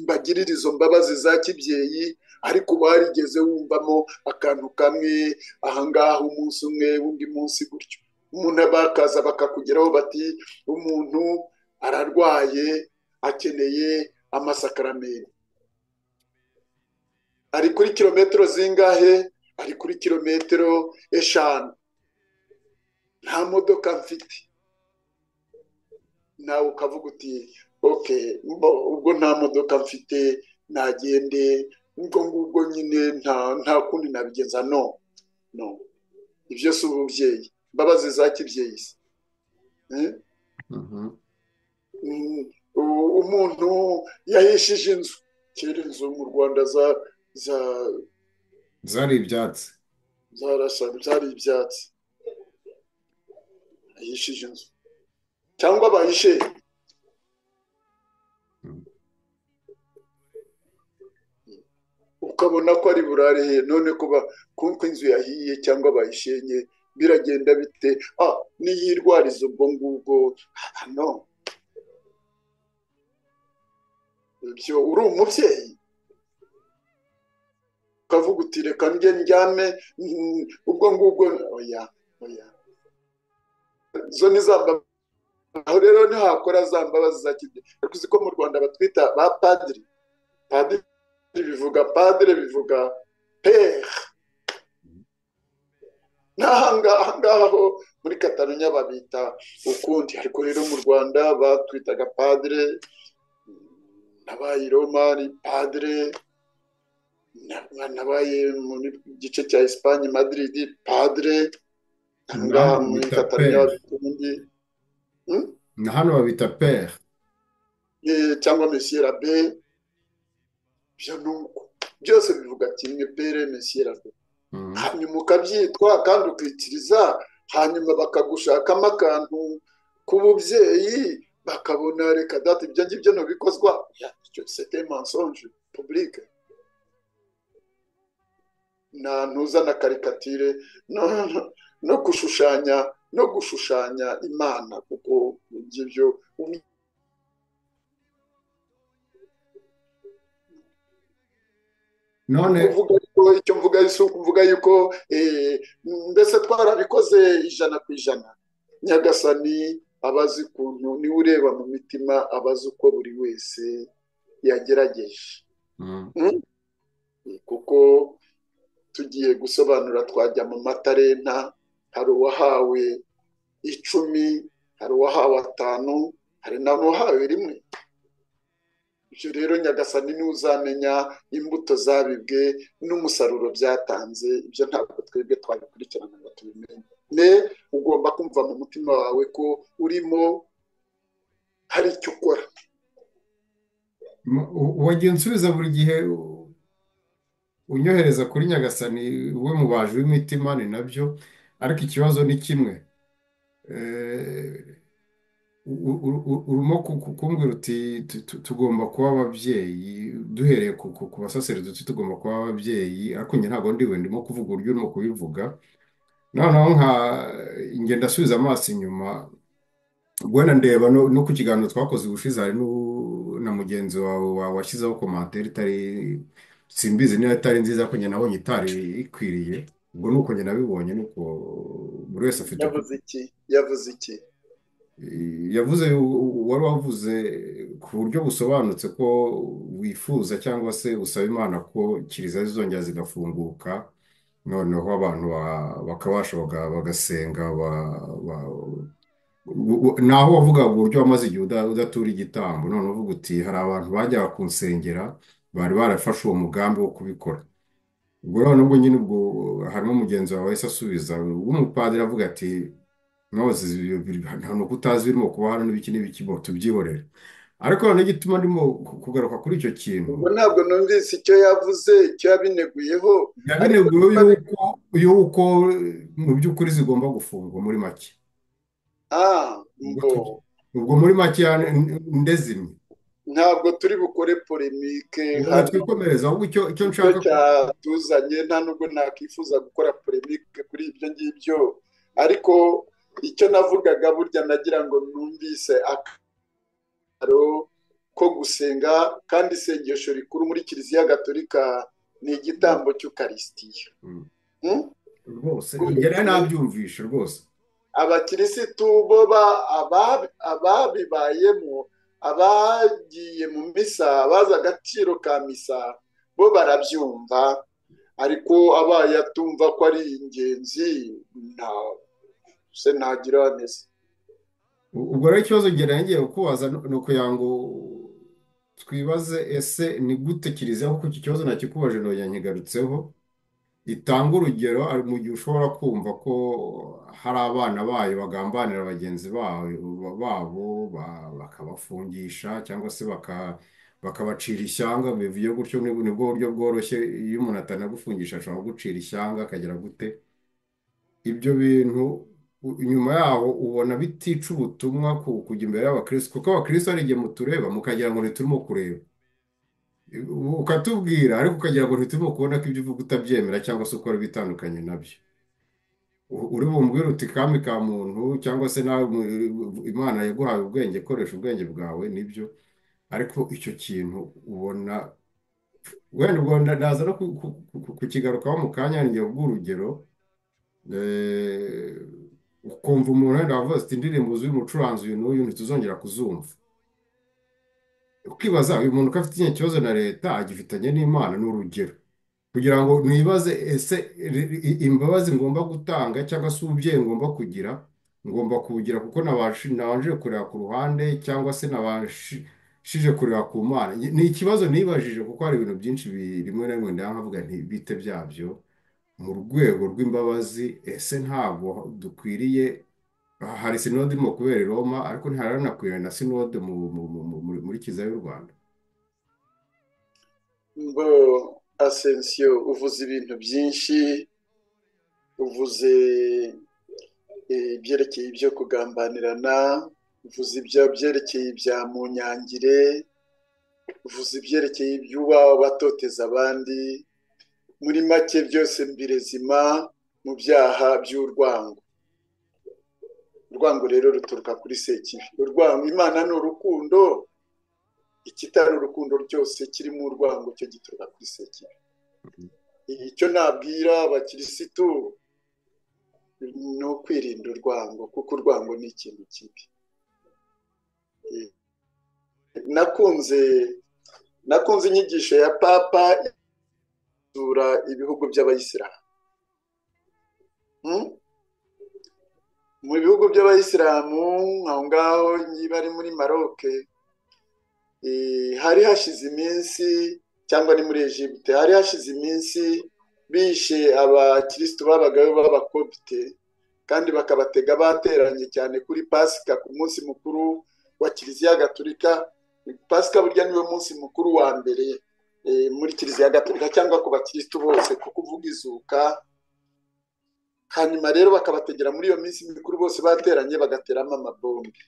mbagirire izo mbabazi za kibyeyi, ariko barigeze wumvamo akantu kamwe ahangaha umunsi umwe undi munsi gutyo, umuntu bakaza bakakugeraho bati umuntu ararwaye akeneye amasakaramentu, ari kuri kilometero zingahe? Ari kuri kilometero 5, nta modoka mfite. Nawe ukavuga uti okay, ubwo nta modoka mfite nagende ubwo ngubwo nyine nta kundi nabigenza. No no, ibyo si ububyeyi, imbabazi za kibyeyi. Umuntu yahishije inzu, kera inzu mu Rwanda zari ibyatsi, zari ibyatsi, yahishije inzu cyangwa bayishe. Ukabona ko ari burare he none kuko inzu yahiye cyangwa bayishenye biragenda bite? Niyirwariza ubwo ngubwo no ibyo uri umubyeyi ukavuga uti reka njye ndyame ubwo ngubwo. Oya oya, zo ni za mbabazi. Aho rero ntihakora za mbabazi za kibyeyi. Ariko uzi ko mu Rwanda batwita ba padiri. Padiri bivuga padire, bivuga pere. N'ahangaha ho muri Katalunya babita ukundi, ariko rero mu Rwanda batwitaga padire. Nabaye i Roma ni padire, nabaye mu gice cya Espagne Madrid padire, ahangaha muri Katalunya babita ubundi. Na hano babita pere cyangwa monsieur l'abbé. Ibyo ni uko byose bivuga kimwe, pere monsieur l'abbé. Hanyuma ukabyitwa kandi ukikiriza, hanyuma bakagushakamo akantu k'ububyeyi, bakabona reka data ibyo ngibyo ntubikozwa. C'était mensonge public, nta ntuza na karikatire no gushushanya, no gushushanya Imana, kuko ibyo none icyo mvuga si ukuvuga yuko mbese twarabikoze 100%. Nyagasani abazi ukuntu, niwe ureba mu mitima, abazi uko buri wese yagerageje. Kuko tugiye gusobanura twajya mu matarenta, hari uwahawe 10, hari uwahawe 5, hari n'uwahawe 1. Ibyo rero Nyagasani niwe uzamenya imbuto zabibwe n'umusaruro byatanze. Ibyo ntabwo twebwe twabikurikirana ngo tubimenye. Ne ugomba kumva mu mutima wawe ko urimo hari icyo ukora. Wagiye unsubiza buri gihe unyohereza kuri Nyagasani we mubaji w'imitima, ni nabyo. Ariko ikibazo ni kimwe, urimo kumbwira uti tugomba kuba ababyeyi, duhereye ku basaseridoti tugomba kuba ababyeyi, ariko njye ntabwo ndiwe ndimo kuvuga uburyo urimo kubivuga. Noneho nka ngenda asubiza amaso inyuma, wenda ndeba no ku kiganiro twakoze ubushize, hari na mugenzi wawe washyizeho komantere itari, simbizi niba itari nziza, ariko njye nabonye itari ikwiriye. Ubwo ni uko njye nabibonye, ni uko buri wese afite. Yavuze iki? Yavuze iki? Yavuze, wari wavuze ku buryo busobanutse ko wifuza cyangwa se usaba Imana ko kiliziya zizongera zigafunguka, noneho abantu bakabasha bagasenga. Naho wavugaga uburyo wamaze igihe udatura igitambo, none uvuga uti hari abantu bajyaga kunsengera bari barafashe uwo mugambi wo kubikora. Ubwo none ubwo nyine ubwo harimo mugenzi wawe wahise asubiza w'umupadiri avuga ati Mwabaze nta nuko utazi birimo kuba hano n'ibiki n'ibiki, bo tubyihorere. Ariko noneho igituma ndimo kugaruka kuri icyo kintu, Ubwo ntabwo numvise icyo yavuze, icyo yabineguyeho. Ariko yabineguyeho yuko mu by'ukuri zigomba gufungwa muri make. Ubwo muri make ndezimye. Ntabwo turi bukore polemike Ubwo hano. twikomereza ahubwo icyo Icyo nshaka cyatuzanye, nta nubwo nakwifuza gukora polemike kuri ibyo ngibyo, ariko icyo navugaga burya nagira ngo numvise akamaro ko gusenga, kandi isengesho rikuru muri Kiliziya Gatolika ni igitambo cy'Ukarisitiya. Rwose njye nabyumvishe rwose. Abakirisitu bo ababibayemo, abagiye mu misa, bazi agaciro ka misa, bo barabyumva, ariko abaye atumva ko ari ingenzi nta se ntagira neza. Ubwo rero ikibazo ngiye kubaza ni ukugira ngo twibaze, ese ni gute Kiliziya, kuko iki kibazo nakikubaje nongera nkigarutseho, itanga urugero mu gihe ushobora kumva ko hari abana bayo bagambanira bagenzi babo bakabafungisha cyangwa se bakabacira ishyanga, bivuye gutyo nibwo buryo bworoshye. Iyo umuntu atanagufungisha ashobora kugucira ishyanga akagera gute. Ibyo bintu nyuma yaho ubona bitica ubutumwa kujya imbere y'abakirisitu, kuko abakirisitu hari igihe mutureba mukagira ngo ntiturimo kureba, ukatubwira ariko ukagira ngo ntiturimo kubona ko ibyo uvuga utabyemera cyangwa se ukora ibitandukanye nabyo. Uri bumbwire uti kami ka muntu, cyangwa se nawe Imana yaguhaye ubwenge, koresha ubwenge bwawe, nibyo. Ariko icyo kintu ubona wenda ubwo ndaza no kukigarukaho mu kanya, ngiye kuguha urugero. Ukumva umuntu wenda wavuze ati indirimbo z'uyu mucuranzi uyu n'uyu ntituzongera kuzumva, ukibaza uyu muntu ko afite ikibazo na leta agifitanye n'Imana. Ni urugero kugira ngo nibaze, ese imbabazi ngomba gutanga cyangwa se ububyeyi ngomba kugira, ngomba kubugira kuko nabanje kureba ku ruhande cyangwa se nabashije kureba ku Mana. Ni ikibazo nibajije kuko hari ibintu byinshi rimwe na rimwe nkavuga nti bite byabyo mu rwego rw'imbabazi. Ese ntabwo dukwiriye, hari sinode irimo kubera i Roma, ariko ntiharanakwiriye na sinode muri Kiliziya y'u Rwanda. Ngo Asensiyo, uvuze ibintu byinshi, uvuze ibyerekeye ibyo kugambanirana, uvuze ibyo byerekeye ibya munyangire, uvuze ibyerekeye iby'uba batoteza abandi, muri make byose mbirezima mu byaha by'urwango. Urwango rero ruturuka kuri sekibi. Urwango, Imana ni urukundo, ikitari urukundo ryose kirimo urwango cyo gituruka kuri sekibi. Icyo nabwira abakirisitu ni ukwirinda urwango, kuko urwango ni ikintu kibi. Nakunze inyigisho ya Papa isura ibihugu by'abayisilamu. Mu bihugu by'abayisilamu aho ngaho niba ari muri Maroc, hari hashize iminsi, cyangwa ni muri Egypte, hari hashize iminsi bishe abakirisitu babagayo b'abakopte, kandi bakabatega bateranye cyane kuri Pasika, ku munsi mukuru wa Kiliziya Gatolika. Pasika burya niwe munsi mukuru wa mbere muri Kiliziya Gatolika cyangwa ku bakirisitu bose, kuko uvuga izuka. Hanyuma rero bakabategera muri iyo minsi mikuru bose bateranye, bagateramo amabombe.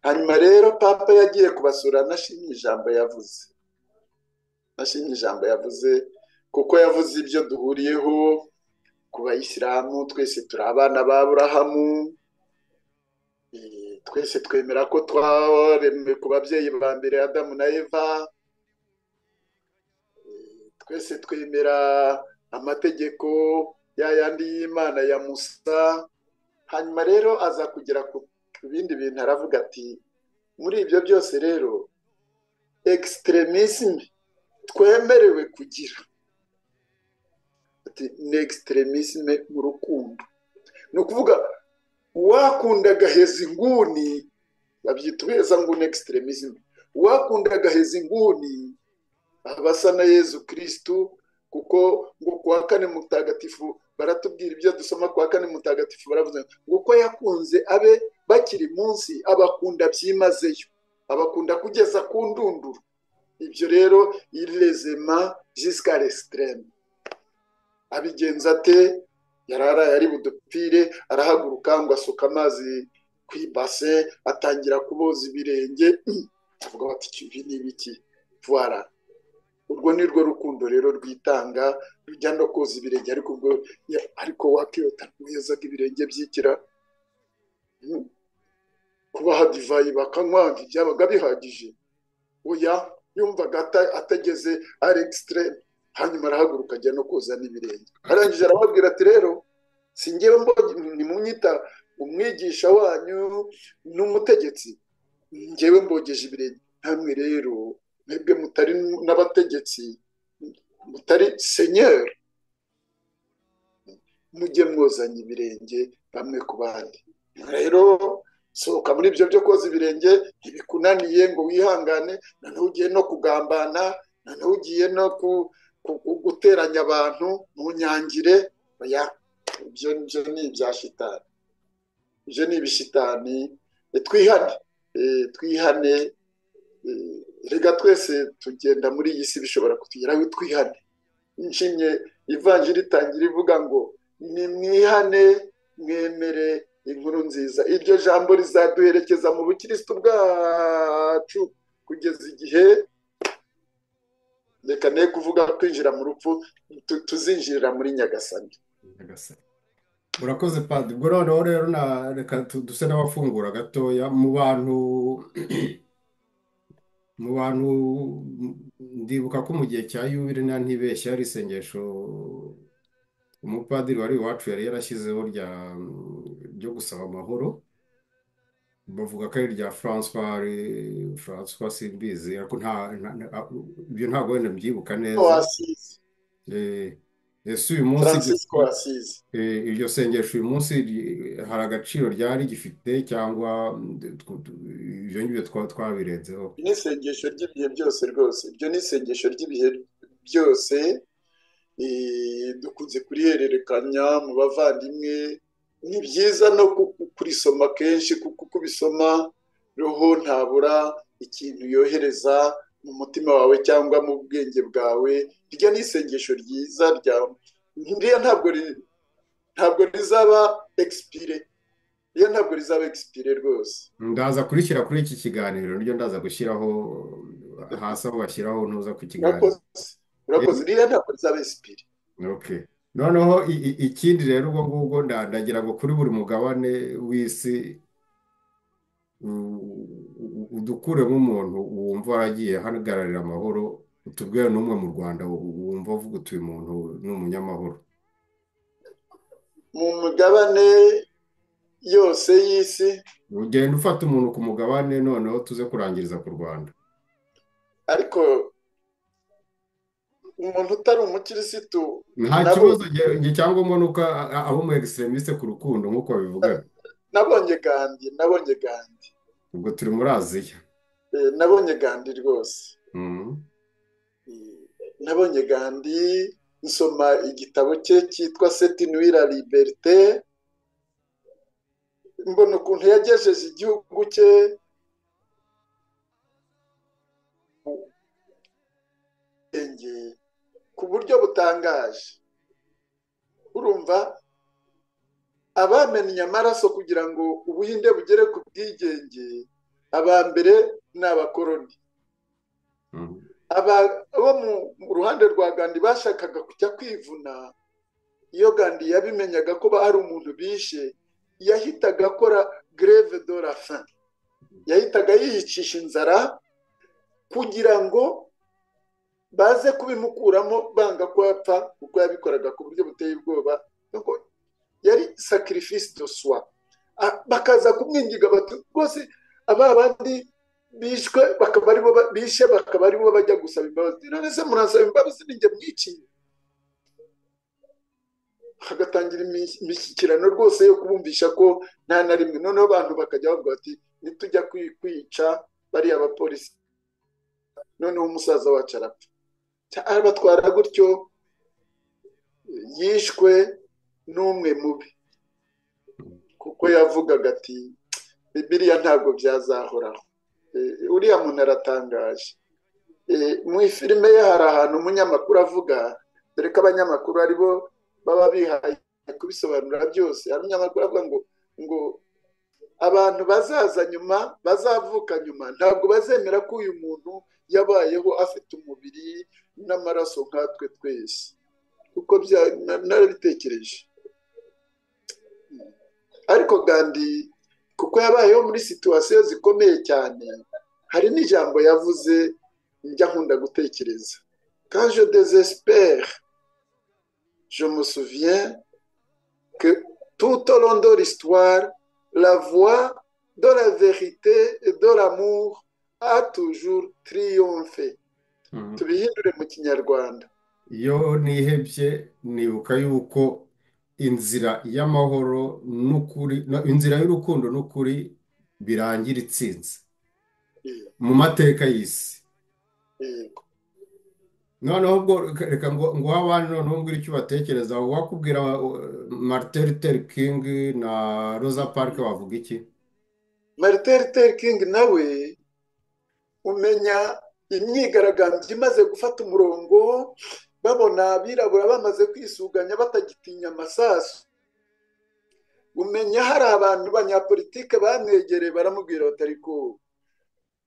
Hanyuma rero Papa yagiye kubasura, nashimye ijambo yavuze, kuko yavuze ibyo duhuriyeho ku bayisilamu, twese turi abana ba Aburahamu, twese twemera ko twaremwe ku babyeyi ba mbere Adamu na Eva, twese twemera amategeko ya yandi y'Imana ya Musa. Hanyuma rero aza kugera ku bindi bintu, aravuga ati muri ibyo byose rero extremisme twemerewe kugira, ati ni extremisme mu rukundo. Ni ukuvuga uwakunda agaheza inguni, babyita ubuheza nguni extremisme, uwakunda agaheza inguni abasa na Yezu Kristu, kuko ngo kuwa kane mutagatifu Baratubwira ibyo dusoma kwa kane mutagatifu, baravuze ngo uko yakunze abe bakiri munsi abakunda byimazeyo, abakunda kugeza ku ndunduro. Ibyo rero irezema jusqu'à l'extrême. Abigenza ate? Yararaye ari budupfire, arahaguruka ngo asuka amazi ku ibase, atangira kuboza ibirenge, avuga bati ibi ni ibiki? Voilà. Urwo ni rwo rukundo rero rwitanga, rujya no koza ibirenge, ariko ubwo ariko wakiyota rwozaga ibirenge byikira. Kubaha divayi bakanywa ntibyabaga bihagije, oya, yumvaga atageze ari extreme. Hanyuma arahaguruka ajya no koza n'ibirenge, arangije arababwira ati rero singewe nimunyita umwigisha wanyu n'umutegetsi, ngewe mbogeje ibirenge, namwe rero mwebwe mutari n'abategetsi, mutari seigneur, mujye mwozanya ibirenge bamwe ku bandi. Rero sohoka muri ibyo byo koza ibirenge, ntibikunaniye ngo wihangane, noneho ugiye no kugambana, noneho ugiye no guteranya abantu mu nyangire. Oya, ibyo ni ibya shitani, ibyo ni ibishitani. Twihane, twihane. Rega twese tugenda muri iyi si, bishobora kutugeraho. Twihane. Nshimye ivanjiri itangira ivuga ngo nimwihane mwemere inkuru nziza. Iryo jambo rizaduherekeza mu bukristo bwacu kugeza igihe, reka ne kuvuga kwinjira mu rupfu, tuzinjirira muri Nyagasani. Urakoze Padiri. Ubwo noneho rero reka duse n'abafungura gatoya mu bantu. Mu bantu ndibuka ko mu gihe cya yubile na ntibeshya hari isengesho umupadiri wari iwacu yari yarashyizeho ryo gusaba amahoro, bavuga ko ari irya François simbizi, ariko ibyo ntabwo wenda mbyibuka neza. Ese uyu munsi iryo sengesho uyu munsi hari agaciro ryari gifite, cyangwa ibyo ngibyo twabirenzeho? Ni isengesho ry'ibihe byose rwose, ibyo ni isengesho ry'ibihe byose, dukunze kurihererekanya mu bavandimwe. Ni byiza no kurisoma kenshi, kuko kubisoma roho ntabura ikintu yohereza mu mutima wawe cyangwa mu bwenge bwawe. Iryo ni isengesho ryiza rya ririya ntabwo rizaba expire, ririya ntabwo rizaba expire rwose. Ndaza kurishyira kuri iki kiganiro, niryo ndaza gushyiraho hasi aho bashyiraho ntuza ku kiganiro. Urakoze, ririya ntabwo rizaba expire. Okay. Noneho ikindi rero ubwo ngubwo ndagira ngo kuri buri mugabane w'isi udukuremo umuntu wumva waragiye ahagararira amahoro, utubwire n'umwe mu Rwanda wumva avuga utuye umuntu ni umunyamahoro. Mu mugabane yose y'isi ugenda ufata umuntu ku mugabane, noneho tuze kurangiriza ku Rwanda. Ariko umuntu utari umukirisitu nta kibazo cyangwa umuntu abo mu extremiste ku rukundo nk'uko babivuga. Nabonye Gandhi. Ubwo turi muri Aziya. Nabonye Gandhi rwose. Nabonye Gandhi, nsoma igitabo cye cyitwa Cette nuit la liberté, mbona ukuntu yagejeje igihugu cye ku buryo butangaje. Urumva abamennye amaraso kugira ngo Ubuhinde bugere ku bwigenge, aba mbere ni abakoroni. Abo mu ruhande rwa Gandhi bashakaga kujya kwivuna. Iyo Gandhi yabimenyaga ko hari umuntu bishe, yahitaga akora greve de la faim, yahitaga yiyicisha inzara kugira ngo baze kubimukuramo, banga ko apfa, kuko yabikoraga ku buryo buteye ubwoba. Yari sacrifice de soi. Bakaza kumwinginga bati rwose aba bandi bishwe bakaba aribo bishe, bakaba aribo bajya gusaba imbabazi. None se muransaba imbabazi ninjye mwiciye? Hagatangira imishyikirano rwose yo kubumvisha ko nta na rimwe. Noneho abantu bakajya bavuga bati nitujya kwica bariya abapolisi, noneho umusaza wacu arapfa. Abatwara gutyo, yishwe n'umwe mubi, kuko yavugaga ati biriya ntabwo byazahoraho. Uriya muntu aratangaje. Mu ifilime ye hari ahantu umunyamakuru avuga, dore ko abanyamakuru aribo baba bihaye kubisobanura byose. Hari umunyamakuru avuga ngo abantu bazaza nyuma, bazavuka nyuma, ntabwo bazemera ko uyu muntu yabayeho afite umubiri n'amaraso nkatwe twese, kuko narabitekereje. Ariko Gandhi kuko yabayeho muri situwasiyo zikomeye cyane, hari n'ijambo yavuze njya nkunda gutekereza: quand je désespère, je me souviens que tout au long de l'histoire, la voie de la vérité et de l'amour a toujours triomphé. Tubihindure mu Kinyarwanda. Iyo nihebye nibuka yuko inzira y'amahoro n'ukuri, inzira y'urukundo n'ukuri birangira itsinze mu mateka y'isi. Noneho ubwo reka ngo abandi noneho mbwira icyo ubatekereza. Wakubwira Martin Luther King na Rosa Parks wavuga iki? Martin Luther King nawe umenya imyigaragambyo imaze gufata umurongo, babona abirabura bamaze kwisuganya batagitinya amasasu, umenya hari abantu banyapolitike bamwegereye baramubwira batari ko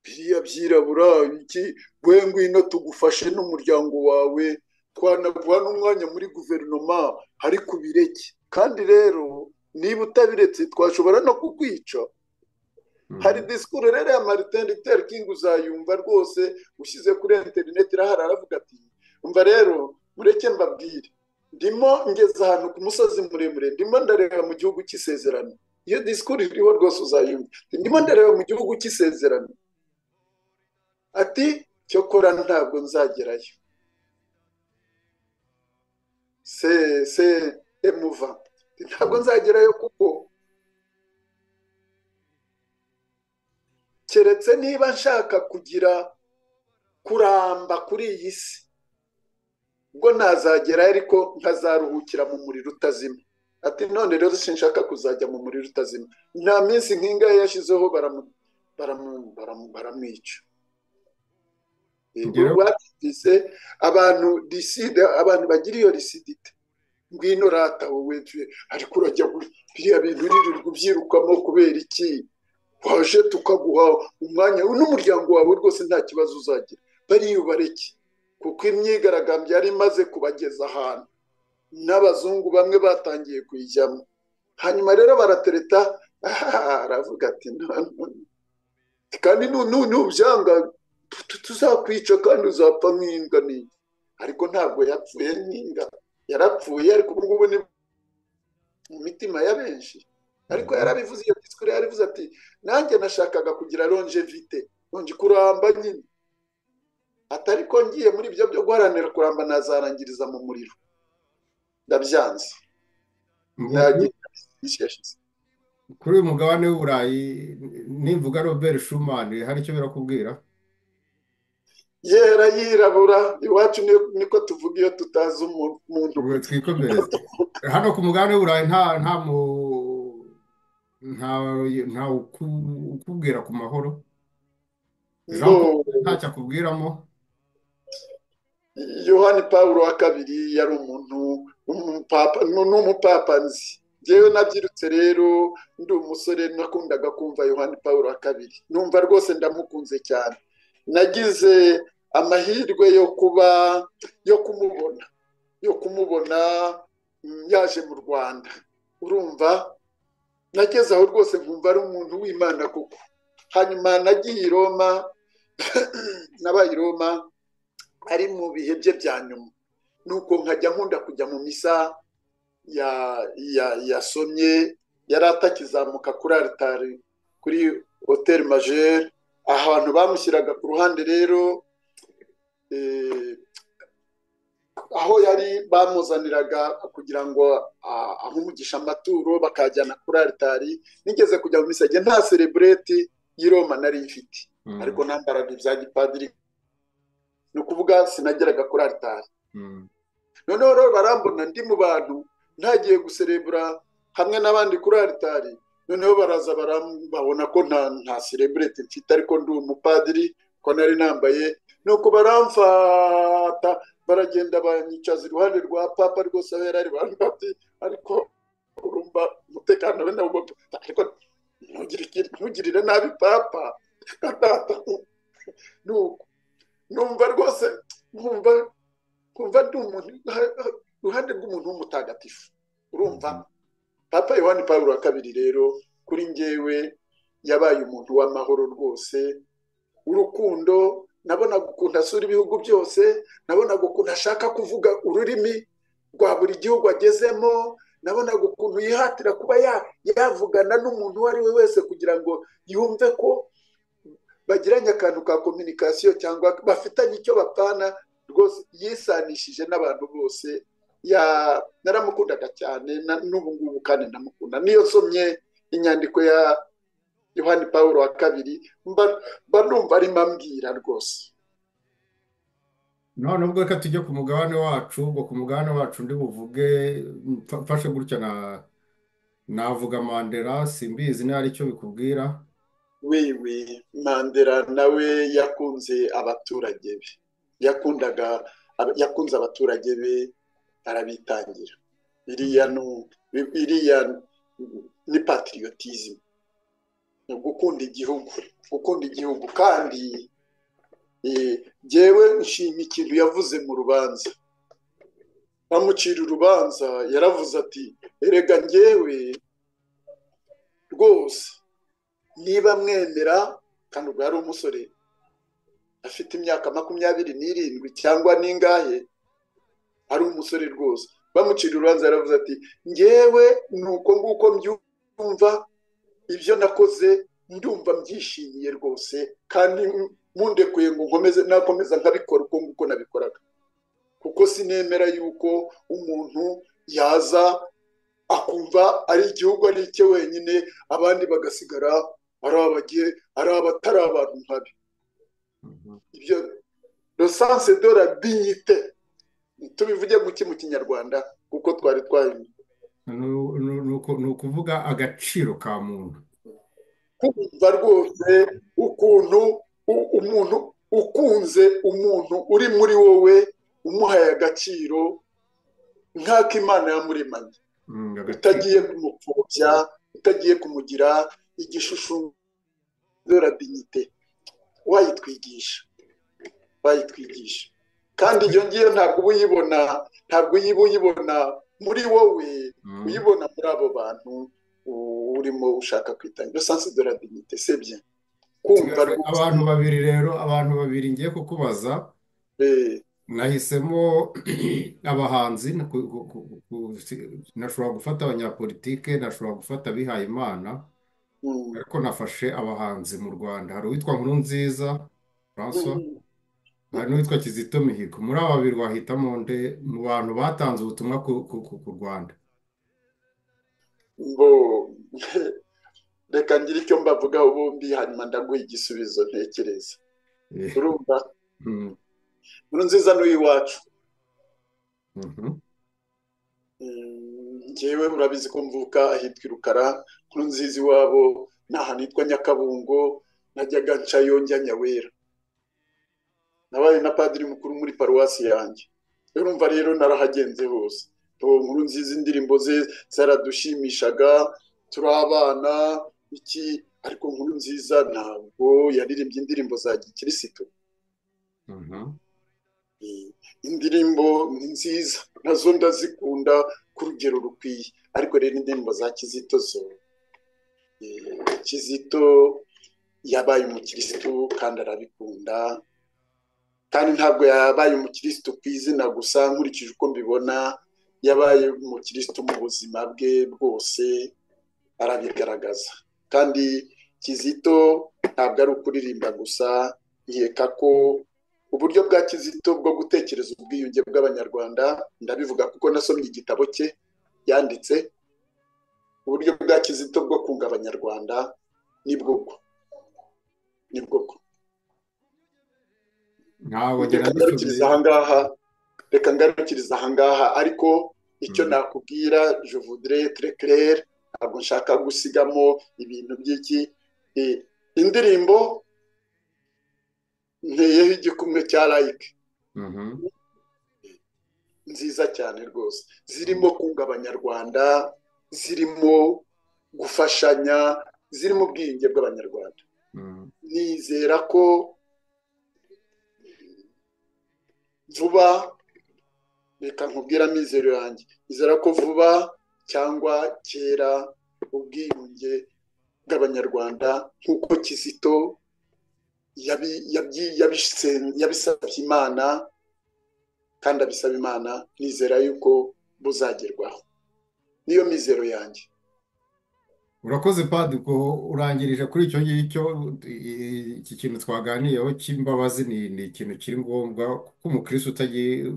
biriya byirabura iki, we ngwino tugufashe n'umuryango wawe, twanaguha n'umwanya muri guverinoma, ariko ubireke. Kandi rero niba utabiretse twashobora no kukwica. Hari disikuru rero ya Martin Luther King uzayumva rwose, ushyize kuri interineti irahari, aravuga ati umva rero mureke mbabwire, ndimo ngeze ahantu ku musozi muremure, ndimo ndareba mu gihugu cy'isezerano. Iyo disikuru iriho rwose uzayumva. Ndimo ndareba mu gihugu cy'isezerano, ati cyokora ntabwo nzagerayo. Se emuva, ntabwo nzagerayo kuko keretse niba nshaka kugira kuramba kuri iyi si, ubwo ntazagerayo ariko nkazaruhukira mu muriro utazima. Ati none rero sinshaka kuzajya mu muriro utazima. Nta minsi nk'ingahe yashyizeho baramwica. Abantu riside, abantu bagira iyo risidite, ngwino rata wowe, ariko urajya biriya bintu uririrwa ubyirukamo kubera iki? Waje tukaguha umwanya n'umuryango wawe rwose nta kibazo uzagira. Bariyubareke, kuko imyigaragambyo yari imaze kubageza ahantu n'abazungu bamwe batangiye kuyijyamo. Hanyuma rero baratereta, aravuga ati kandi nubyanga tuzakwica kandi uzapfa nk'imbwa n'iyi. Ariko ntabwo yapfuye nk'imbwa, yarapfuye ariko ubu ngubu ni mu mitima ya benshi. Ariko yarabivuze, iyo disikuru yarabivuze ati nanjye nashakaga kugira longevite, nonge kuramba nyine, atari ko ngiye muri ibyo byo guharanira kuramba nazarangiriza mu muriro, ndabyanze. Kuri uyu mugabane w'Uburayi nimvuga Robert Schuman hari icyo birakubwira? Yera yirabura iwacu niko tuvuga iyo tutazi umuntu. Twikomereze hano ku mugabane w'Uburayi nta ukubwira ku mahoro, Jean Paul ntacyo akubwiramo. Yohani Pawulo wa kabiri yari umuntu n'umupapa nzi. Njyewe nabyirutse rero ndi umusore nakundaga kumva Yohani Pawulo wa kabiri, numva rwose ndamukunze cyane. Nagize amahirwe yo kuba yo kumubona yaje mu Rwanda. Urumva nageze aho rwose nkumva ari umuntu w'Imana koko. Hanyuma nagiye i Roma, nabaye i Roma ari mu bihe bye bya nyuma, nuko nkajya nkunda kujya mu misa yasomye, yari atakizamuka kuri altari kuri Hotel Majeur, ahantu bamushyiraga ku ruhande rero, aho yari bamuzaniraga kugira ngo ahumugishe amaturo bakajyana kuri altari. Nigeze kujya mu misa nta celebrate y'i Roma nari mfite, ariko nambaraga ibya gipadiri, ni ukuvuga sinageraga kuri altari. Noneho rero barambona ndi mu bantu, Ntagiye guserebura hamwe n'abandi kuri aritari, noneho baraza babona ko nta sereburete mfite, ariko ndi umupadiri ko nari nambaye, nuko baramfata baragenda banyicaza iruhande rwa papa rwose aho yari ari, bati ariko urumva umutekano we nawo, ariko ntugirire nabi papa data. Nuko numva rwose nkumva ndi umuntu iruhande rw'umuntu w'umutagatifu. Urumva Papa Yohani Pawulo wa kabiri rero kuri njyewe yabaye umuntu w'amahoro rwose, urukundo. Nabonaga ukuntu asura ibihugu byose, nabonaga ukuntu ashaka kuvuga ururimi rwa buri gihugu agezemo, nabonaga ukuntu yihatira kuba yavugana n'umuntu uwo ari we wese kugira ngo yumve ko bagiranye akantu ka kominikasiyo cyangwa bafitanye icyo bapfana. Rwose yisanishije n'abantu bose. Naramukundaga cyane n'ubu ngubu kandi ndamukunda. Niyo nsomye inyandiko ya Yohani Pawulo wa kabiri mba numva arimo ambwira rwose. None ubwo reka tujye ku mugabane wacu. Ubwo ku mugabane wacu ndi buvuge mfashe gutya navuga Mandela, simbizi niba ari cyo bikubwira. Wiwi, Mandela nawe yakunze abaturage be, yakunze abaturage be arabitangira. Iriya ni patriotism, ni gukunda igihugu, gukunda igihugu. Kandi jyewe nshima ikintu yavuze mu rubanza, bamucira urubanza, yaravuze ati erega njyewe rwose niba mwemera, kandi ubwo yari umusore afite imyaka 27 cyangwa ningahe, ari umusore rwose, bamucira urubanza yaravuze ati njyewe nuko nguko mbyumva, ibyo nakoze ndumva mbyishimiye rwose, kandi mundekuye ngo nkomeze nakomeza nkabikora uko nguko nabikoraga, kuko sinemera yuko umuntu yaza akumva ari igihugu ari icye wenyine, abandi bagasigara ari abagiye ari abatari abantu nkabi. Ibyo le sens de la dignité tubivuge guki mu Kinyarwanda kuko twari twari ni ukuvuga agaciro ka muntu, kumva rwose ukuntu umuntu ukunze umuntu uri muri wowe umuhaye agaciro nk'ako Imana yamuremanye, utagiye kumupfobya, utagiye kumugira igishusho de la dignité, wayitwigisha. Kandi iyo ngiyo ntabwo uyibona, ntabwo uyibona muri wowe, uyibona muri abo bantu urimo ushaka kwitanga. Le sens de la dignité, c'est bien. Kumva abantu babiri rero, abantu babiri ngiye kukubaza. Nahisemo abahanzi, nashobora gufata abanyapolitike, nashobora gufata abihaye Imana, ariko nafashe abahanzi mu Rwanda. Hari uwitwa Nkurunziza François, hari n'uwitwa Kizito Mihigo. Muri aba babiri wahitamo nde mu bantu batanze ubutumwa ku Rwanda? Reka ngire icyo mbavugaho bombi, hanyuma ndaguha igisubizo ntekereza. Urumva Nkurunziza n'uw'iwacu, njyewe urabizi ko mvuka ahitwa i Rukara. Nkurunziza iwabo ni ahantu hitwa Nyakabungo, najyaga ncayo njya Nyawera, nabaye na padiri mukuru muri paruwasi yanjye. Urumva rero narahagenze hose. Nkurunziza indirimbo ze zaradushimishaga turi abana iki, ariko Nkurunziza ntabwo yaririmbye indirimbo za gikirisitu. Indirimbo ni nziza nazo ndazikunda ku rugero rukwiye, ariko rero indirimbo za Kizito zo, Kizito yabaye umukirisitu kandi arabikunda, kandi ntabwo yabaye umukirisitu ku izina gusa, nkurikije uko mbibona yabaye umukirisitu mu buzima bwe bwose arabigaragaza. Kandi Kizito ntabwo ari ukuririmba gusa, nkeka ko uburyo bwa Kizito bwo gutekereza ubwiyunge bw'Abanyarwanda, ndabivuga kuko nasomye igitabo cye yanditse, uburyo bwa Kizito bwo kunga Abanyarwanda nibwo bwo. Reka ngarukiriza ahangaha, ariko Icyo nakubwira, je voudrais être clair, ntabwo nshaka gusigamo ibintu by'iki. Indirimbo nteyeho igikumwe cya like nziza cyane rwose, zirimo kunga abanyarwanda, zirimo gufashanya, zirimo ubwiyunge bw'abanyarwanda. Nizera ko vuba, reka nkubwira amizero yanjye, nizera ko vuba cyangwa kera ubwiyunge bw'abanyarwanda nk'uko Kizito yabisabye Imana kandi abisaba Imana, nizera yuko buzagerwaho. Niyo mizero yanjye. Urakoze Padiri, ubwo urangirije kuri icyo ngicyo. Iki kintu twaganiyeho cy'imbabazi ni ikintu kiri ngombwa, kuko umukristo utagiye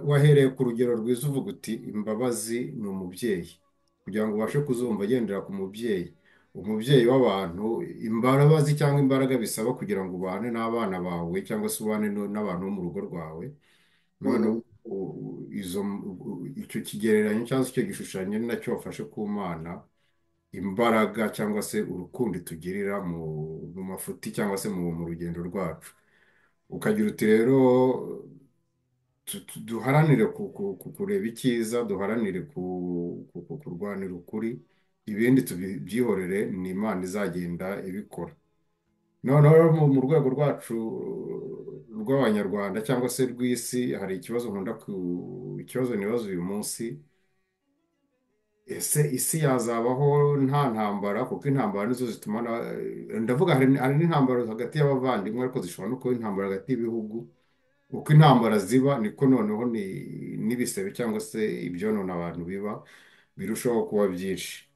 wahereye ku rugero rwiza uvuga uti imbabazi ni umubyeyi, kugira ngo ubashe kuzumva agendera ku mubyeyi, umubyeyi w'abantu. Imbabazi cyangwa imbaraga bisaba kugira ngo ubane n'abana bawe cyangwa se ubane n'abantu bo mu rugo rwawe. None icyo kigereranyo cyangwa se icyo gishushanyo ni nacyo wafashe ku Mana, imbaraga cyangwa se urukundo tugirira mu mafuti cyangwa se mu rugendo rwacu. Ukagira uti rero duharanire kureba icyiza, duharanire kurwanira ukuri, ibindi tubyihorere, ni Imana izagenda ibikora. Noneho mu rwego rwacu rw'abanyarwanda cyangwa se rw'isi, hari ikibazo nkunda, ikibazo nibaza uyu munsi: ese isi yazabaho nta ntambara? Kuko intambara nizo zituma, ndavuga hari n'intambara hagati y'abavandimwe, ariko zishobora no kuba intambara hagati y'ibihugu. Uko intambara ziba niko noneho n'ibisebe cyangwa se ibyonona abantu biba birushaho kuba byinshi.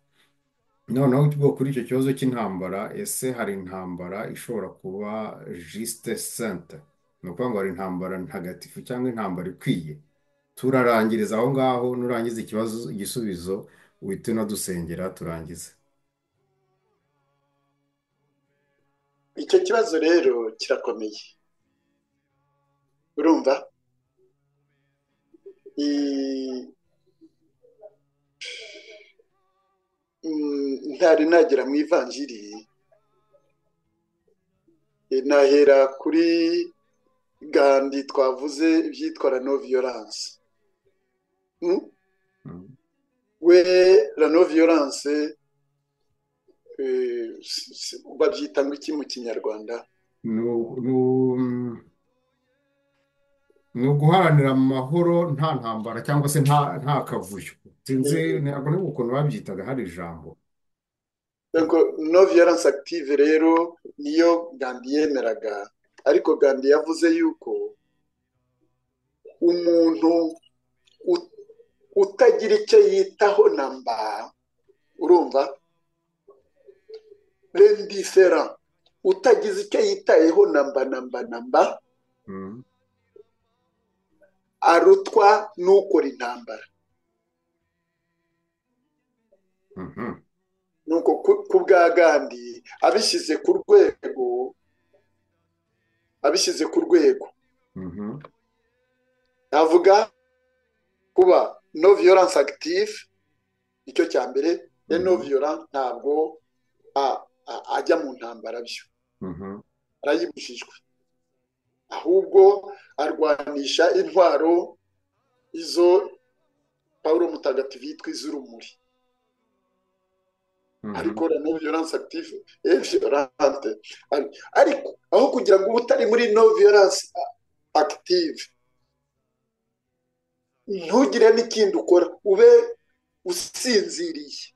Noneho kuri icyo kibazo cy'intambara, ese hari intambara ishobora kuba juste sainte? Ni ukuvuga ngo hari intambara ntagatifu cyangwa intambara ikwiye? Turarangiriza aho ngaho, nurangiza ikibazo igisubizo uhite unadusengera turangize. Icyo kibazo rero kirakomeye, urumva ntari nagera mu ivanjiri, nahera kuri Gandhi twavuze ibyitwa la non violence. We la non violence babyita ngo iki mu kinyarwanda? Ni uguharanira amahoro nta ntambara cyangwa se nta kavuyo. Sinzi ntabwo niba ukuntu babyitaga, hari ijambo. No violence active rero niyo Gandhi yemeraga, ariko Gandhi yavuze yuko umuntu utagira icyo yitaho namba, urumva, l'indifférent, utagize icyo yitayeho namba namba namba, arutwa n'ukora intambara. Nuko ku bwa Gandhi abishyize ku rwego, navuga kuba no violence active, icyo cya mbere. No violence ntabwo ajya mu ntambara byo, arayibujijwe, ahubwo arwanisha intwaro izo Paulo Mutagatifu yitwa iz'urumuri. Ariko no violence active et violente, ariko aho kugira ngo utari muri no violence active ntugire n'ikindi ukora, ube usinziriye,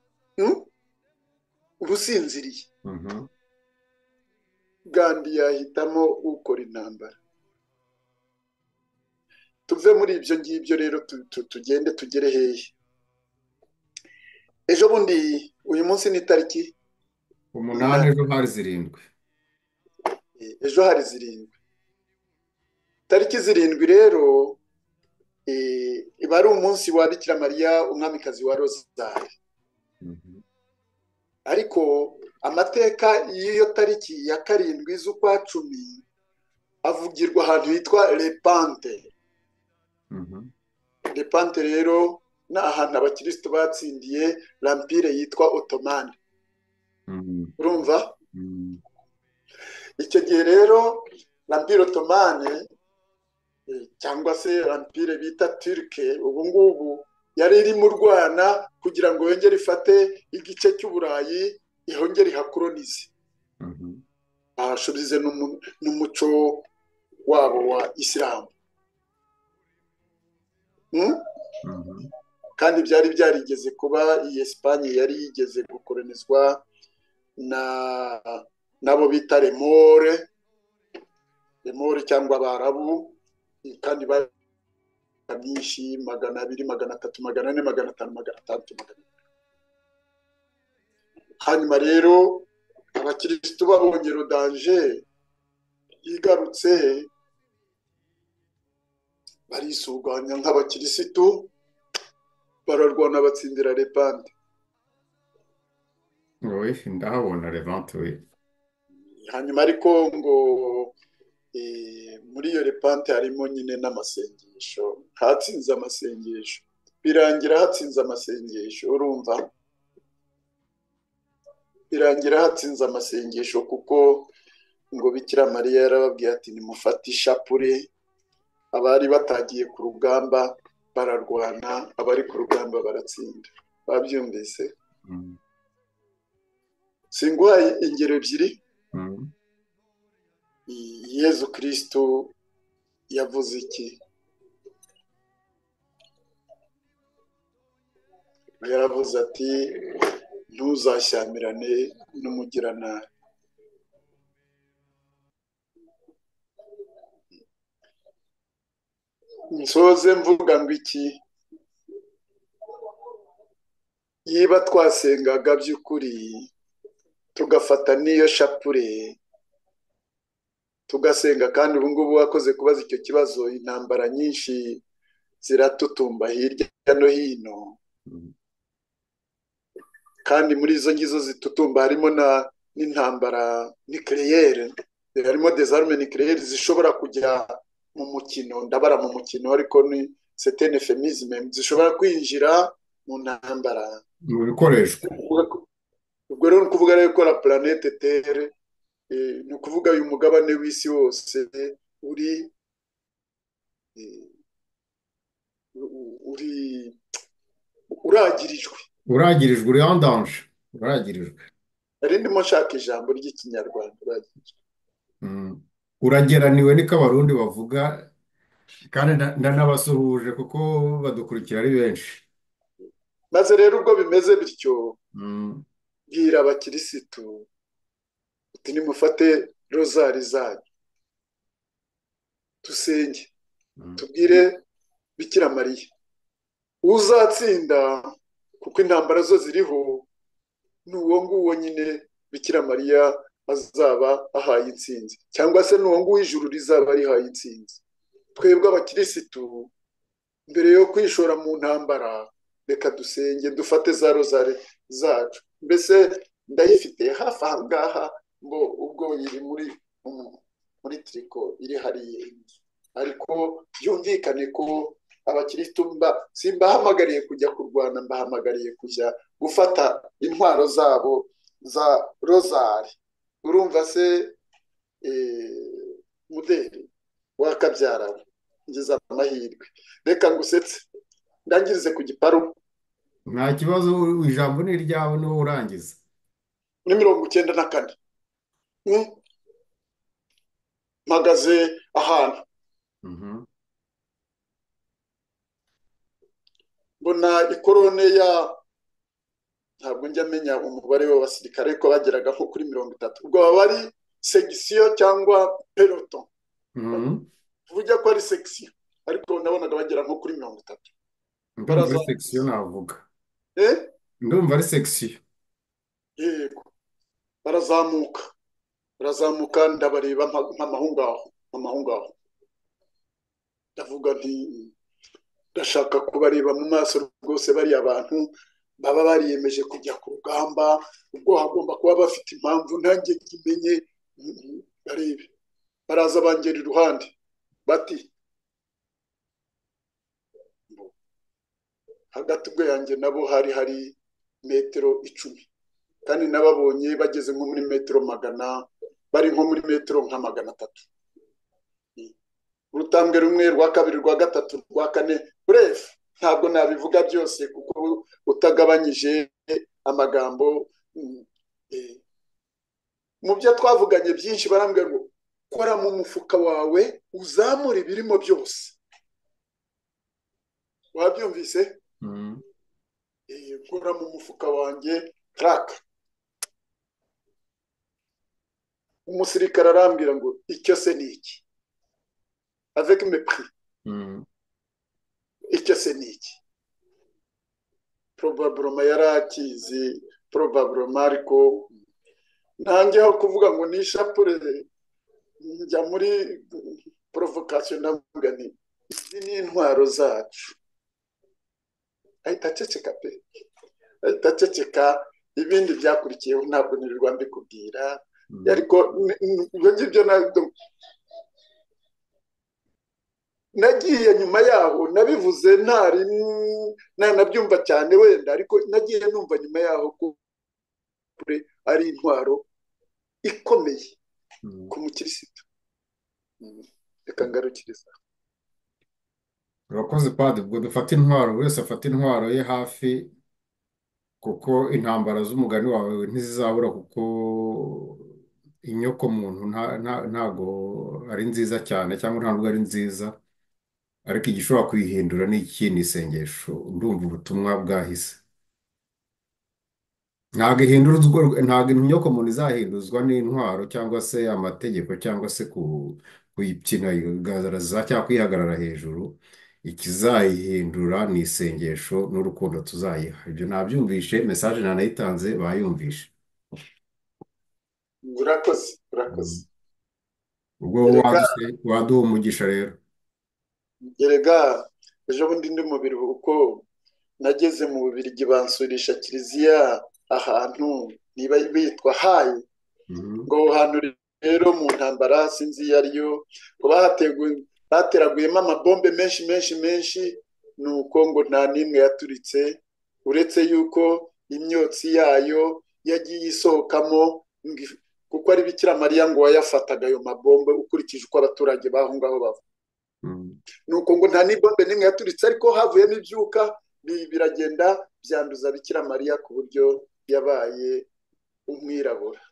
usinziriye. Gandhi yahitamo ukora intambara. Tuve muri ibyo ngibyo rero, tugende tugere hehe? Ejo bundi, uyu munsi ni tariki 8, ejo hari 7. Ejo hari 7, tariki 7 rero iba ari umunsi wa Bikira Mariya umwamikazi wa Rozari. Ariko amateka y'iyo tariki ya 7 z'ukwa 10 avugirwa ahantu hitwa Lepante. Lepante rero ni ahantu abakirisitu batsindiye l'empire yitwa Ottomane. Urumva? Icyo gihe rero l'empire Ottomane cyangwa se l'empire bita Turke ubu ngubu yari irimo urwana kugira ngo yongere ifate igice cy'Uburayi ihongere ihakolonize, bahashubize n'umuco wabo wa Isilamu. Kandi byari byarigeze kuba iyi Espagne yari yigeze gukolonizwa na nabo bita Remore cyangwa Abarabu, kandi bari myinshi 200, 300, 400, 500, 600, 800. Hanyuma rero abakirisitu babonye rodanje igarutse barisuganya nk'abakirisitu, bararwana batsindira Lepante. Oui, ndahabona Levante, oui. Hanyuma ariko ngo muri iyo Lepante harimo nyine n'amasengesho, hatsinze amasengesho, birangira hatsinze amasengesho. Urumva, birangira hatsinze amasengesho kuko ngo Bikira Mariya yarababwiye ati nimufate ishapure. Abari batagiye ku rugamba bararwana, abari ku rugamba baratsinda. Babyumvise? Singuhaye ingero ebyiri. Yezu Kristo yavuze iki? Yaravuze ati ntuzashyamirane n'umugiranabi. Nsoze mvuga ngo iki? Yiba twasengaga by'ukuri tugafata n'iyo shapure tugasenga, kandi ubu ngubu wakoze kubaza icyo kibazo, intambara nyinshi ziratutumba hirya no hino, kandi muri izo ngizo zitutumba harimo n'intambara nucléaire, harimo des armes nucléaires zishobora kujya mu mukino, ndabara mu mukino ariko ni c'est un euphémisme, zishobora kwinjira mu ntambara mu bikoresho. Ubwo rero ni ukuvuga rero ko la planète Terre, ni ukuvuga uyu mugabane w'isi wose uri uri uragirijwe, uragirijwe, uri en danger, uragirijwe. Nari ndimo nshaka ijambo ry'ikinyarwanda, uragirijwe. Urageraniwe niko abarundi bavuga, kandi ndanabasuhuje kuko badukurikira ari benshi. Maze rero ubwo bimeze bityo, bwira abakirisitu uti nimufate rozari zanyu dusenge, tubwire Bikira Mariya uzatsinda, kuko intambara zo ziriho, ni uwo nguwo nyine Bikira Mariya azaba ahaye intsinzi, cyangwa se ni uwo nguwo ijuru rizaba rihaye intsinzi. Twebwe abakirisitu mbere yo kwishora mu ntambara, reka dusenge, dufate za rozari zacu. Mbese ndayifite hafi aha ngaha, ngo ubwo iri muri triko iri hariya, ariko byumvikane ko abakirisitu simbahamagariye kujya kurwana, mbahamagariye kujya gufata intwaro zabo za rozari. Urumva se muderi wakabyara, ngize amahirwe, reka ngusetse ndangirize ku giparu. Nta kibazo, ijambo ni iryawe, niwo urangiza. Ni 94 mpagaze ahantu mbona ikorone ya, ntabwo njya menya umubare w'abasirikare ariko bageraga nko kuri 30, ubwo baba ari segisiyo cyangwa peloton, tuvuge ko ari segisiyo, ariko nabonaga bagera nko kuri 30. Ndumva ari segisiyo navuga. Ndumva ari segisiyo. Yego, barazamuka, ndabareba nk'amahungaho, ndavuga nti ndashaka kubareba mu maso rwose, bariya abantu baba bariyemeje kujya ku rugamba, ubwo hagomba kuba bafite impamvu ntange nkimenye, barebe. Baraza bangera iruhande bati Hagati ubwo yanjye nabo hari hari metero 10, kandi nababonye bageze nko muri metero 100, bari nko muri metero nka 300. Urutambwe rumwe, rwa kabiri, rwa gatatu, rwa kane, bref ntabwo nabivuga byose kuko utagabanyije amagambo. Mu byo twavuganye byinshi barambwira ngo kora mu mufuka wawe uzamure ibirimo byose. Wabyumvise? Kora mu mufuka wanjye traka. Umusirikare arambwira ngo icyo se ni iki? Avec mépris. Icyo se ni iki? Probablement yarakizi, probablement, ariko ntangeho kuvuga ngo ni ishapure, njya muri provocation ndavuga nti izi ni intwaro zacu. Ahita aceceka pe, ahita aceceka. Ibindi byakurikiyeho ntabwo nirirwa mbikubwira, ariko ibyo ngibyo nagiye nyuma yaho nabivuze ntari nanabyumva cyane wenda, ariko nagiye numva nyuma yaho ko ari intwaro ikomeye ku mukirisitu. Reka ngarukiriza. Urakoze Padiri. Ubwo dufata intwaro, buri wese afata intwaro ye hafi, kuko intambara z'umugani wawe ntizizabura, kuko inyoko muntu ntago ari nziza cyane, cyangwa ntabwo ari nziza, ariko igishobora kuyihindura ni iki? Ni isengesho. Ndumva ubutumwa bwahise. Ntabwo ihindurwa, ntabwo inyoko muntu izahinduzwa n'intwaro cyangwa se amategeko cyangwa se kuyipyinagaza cyangwa kuyihagarara hejuru. Ikizayihindura ni isengesho n'urukundo tuzayiha. Ibyo nabyumvishe, message nanayitanze bayumvishe. Urakoze, urakoze. Ubwo waduha umugisha rero. Erega ejo bundi ndi mu biruhuko nageze mu Bubiligi bansurisha kiliziya ahantu niba bitwa Hayi, ngo hantu rero mu ntambara sinzi iyo ariyo, ngo bateraguyemo amabombe menshi menshi menshi, nuko ngo nta n'imwe yaturitse, uretse yuko imyotsi yayo yagiye isohokamo, kuko ari Bikira Mariya ngo wayafataga ayo mabombe ukurikije uko abaturage baho ngaho bava. Nuko ngo nta n'ibombe n'imwe yaturitse, ariko havuyemo ibyuka biragenda byanduza Bikira Mariya ku buryo yabaye umwirabura.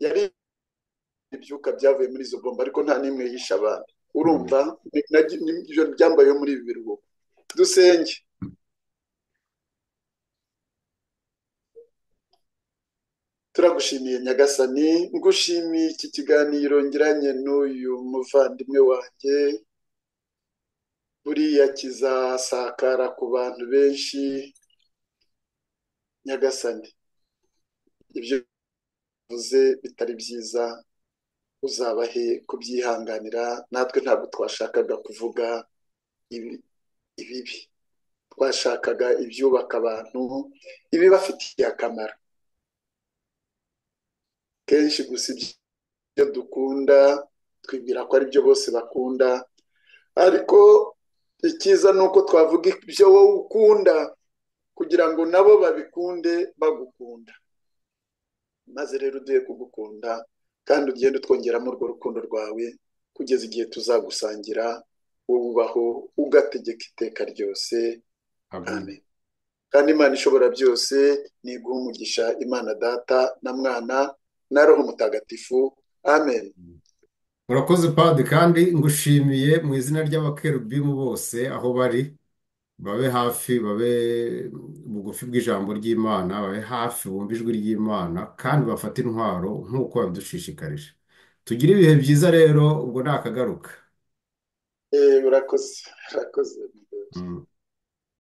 Yari ibyuka byavuye muri izo bombe, ariko nta n'imwe yishe abantu. Urumva ibyo byambayeho muri ibi biruhuko. Dusenge. Turagushimiye Nyagasani, ngushimiye iki kiganiro ngiranye n'uyu muvandimwe wanjye, buriya kizasakara ku bantu benshi. Nyagasani, ibyo uvuze bitari byiza uzabahe kubyihanganira, natwe ntabwo twashakaga kuvuga ibibi, twashakaga ibyubaka abantu, ibibafitiye akamaro. Kenshi gusa ibyo dukunda twibwira ko ari byo bose bakunda, ariko icyiza ni uko twavuga ibyo wowe ukunda kugira ngo nabo babikunde bagukunda. Maze rero uduhe kugukunda, kandi ugende utwongeramo urwo rukundo rwawe kugeza igihe tuzagusangira, wowe ubaho ugategeka iteka ryose. Amen. Kandi Imana ishobora byose niguha umugisha, Imana Data na Mwana na Roho Mutagatifu. Amen. Urakoze Padiri, kandi ngushimiye mu izina ry'abakerubimu bose aho bari, babe hafi, babe bugufi bw'ijambo ry'Imana, babe hafi bumve ijwi ry'Imana, kandi bafate intwaro nk'uko babidushishikarije. Tugire ibihe byiza rero, ubwo nakagaruka. Urakoze, urakoze.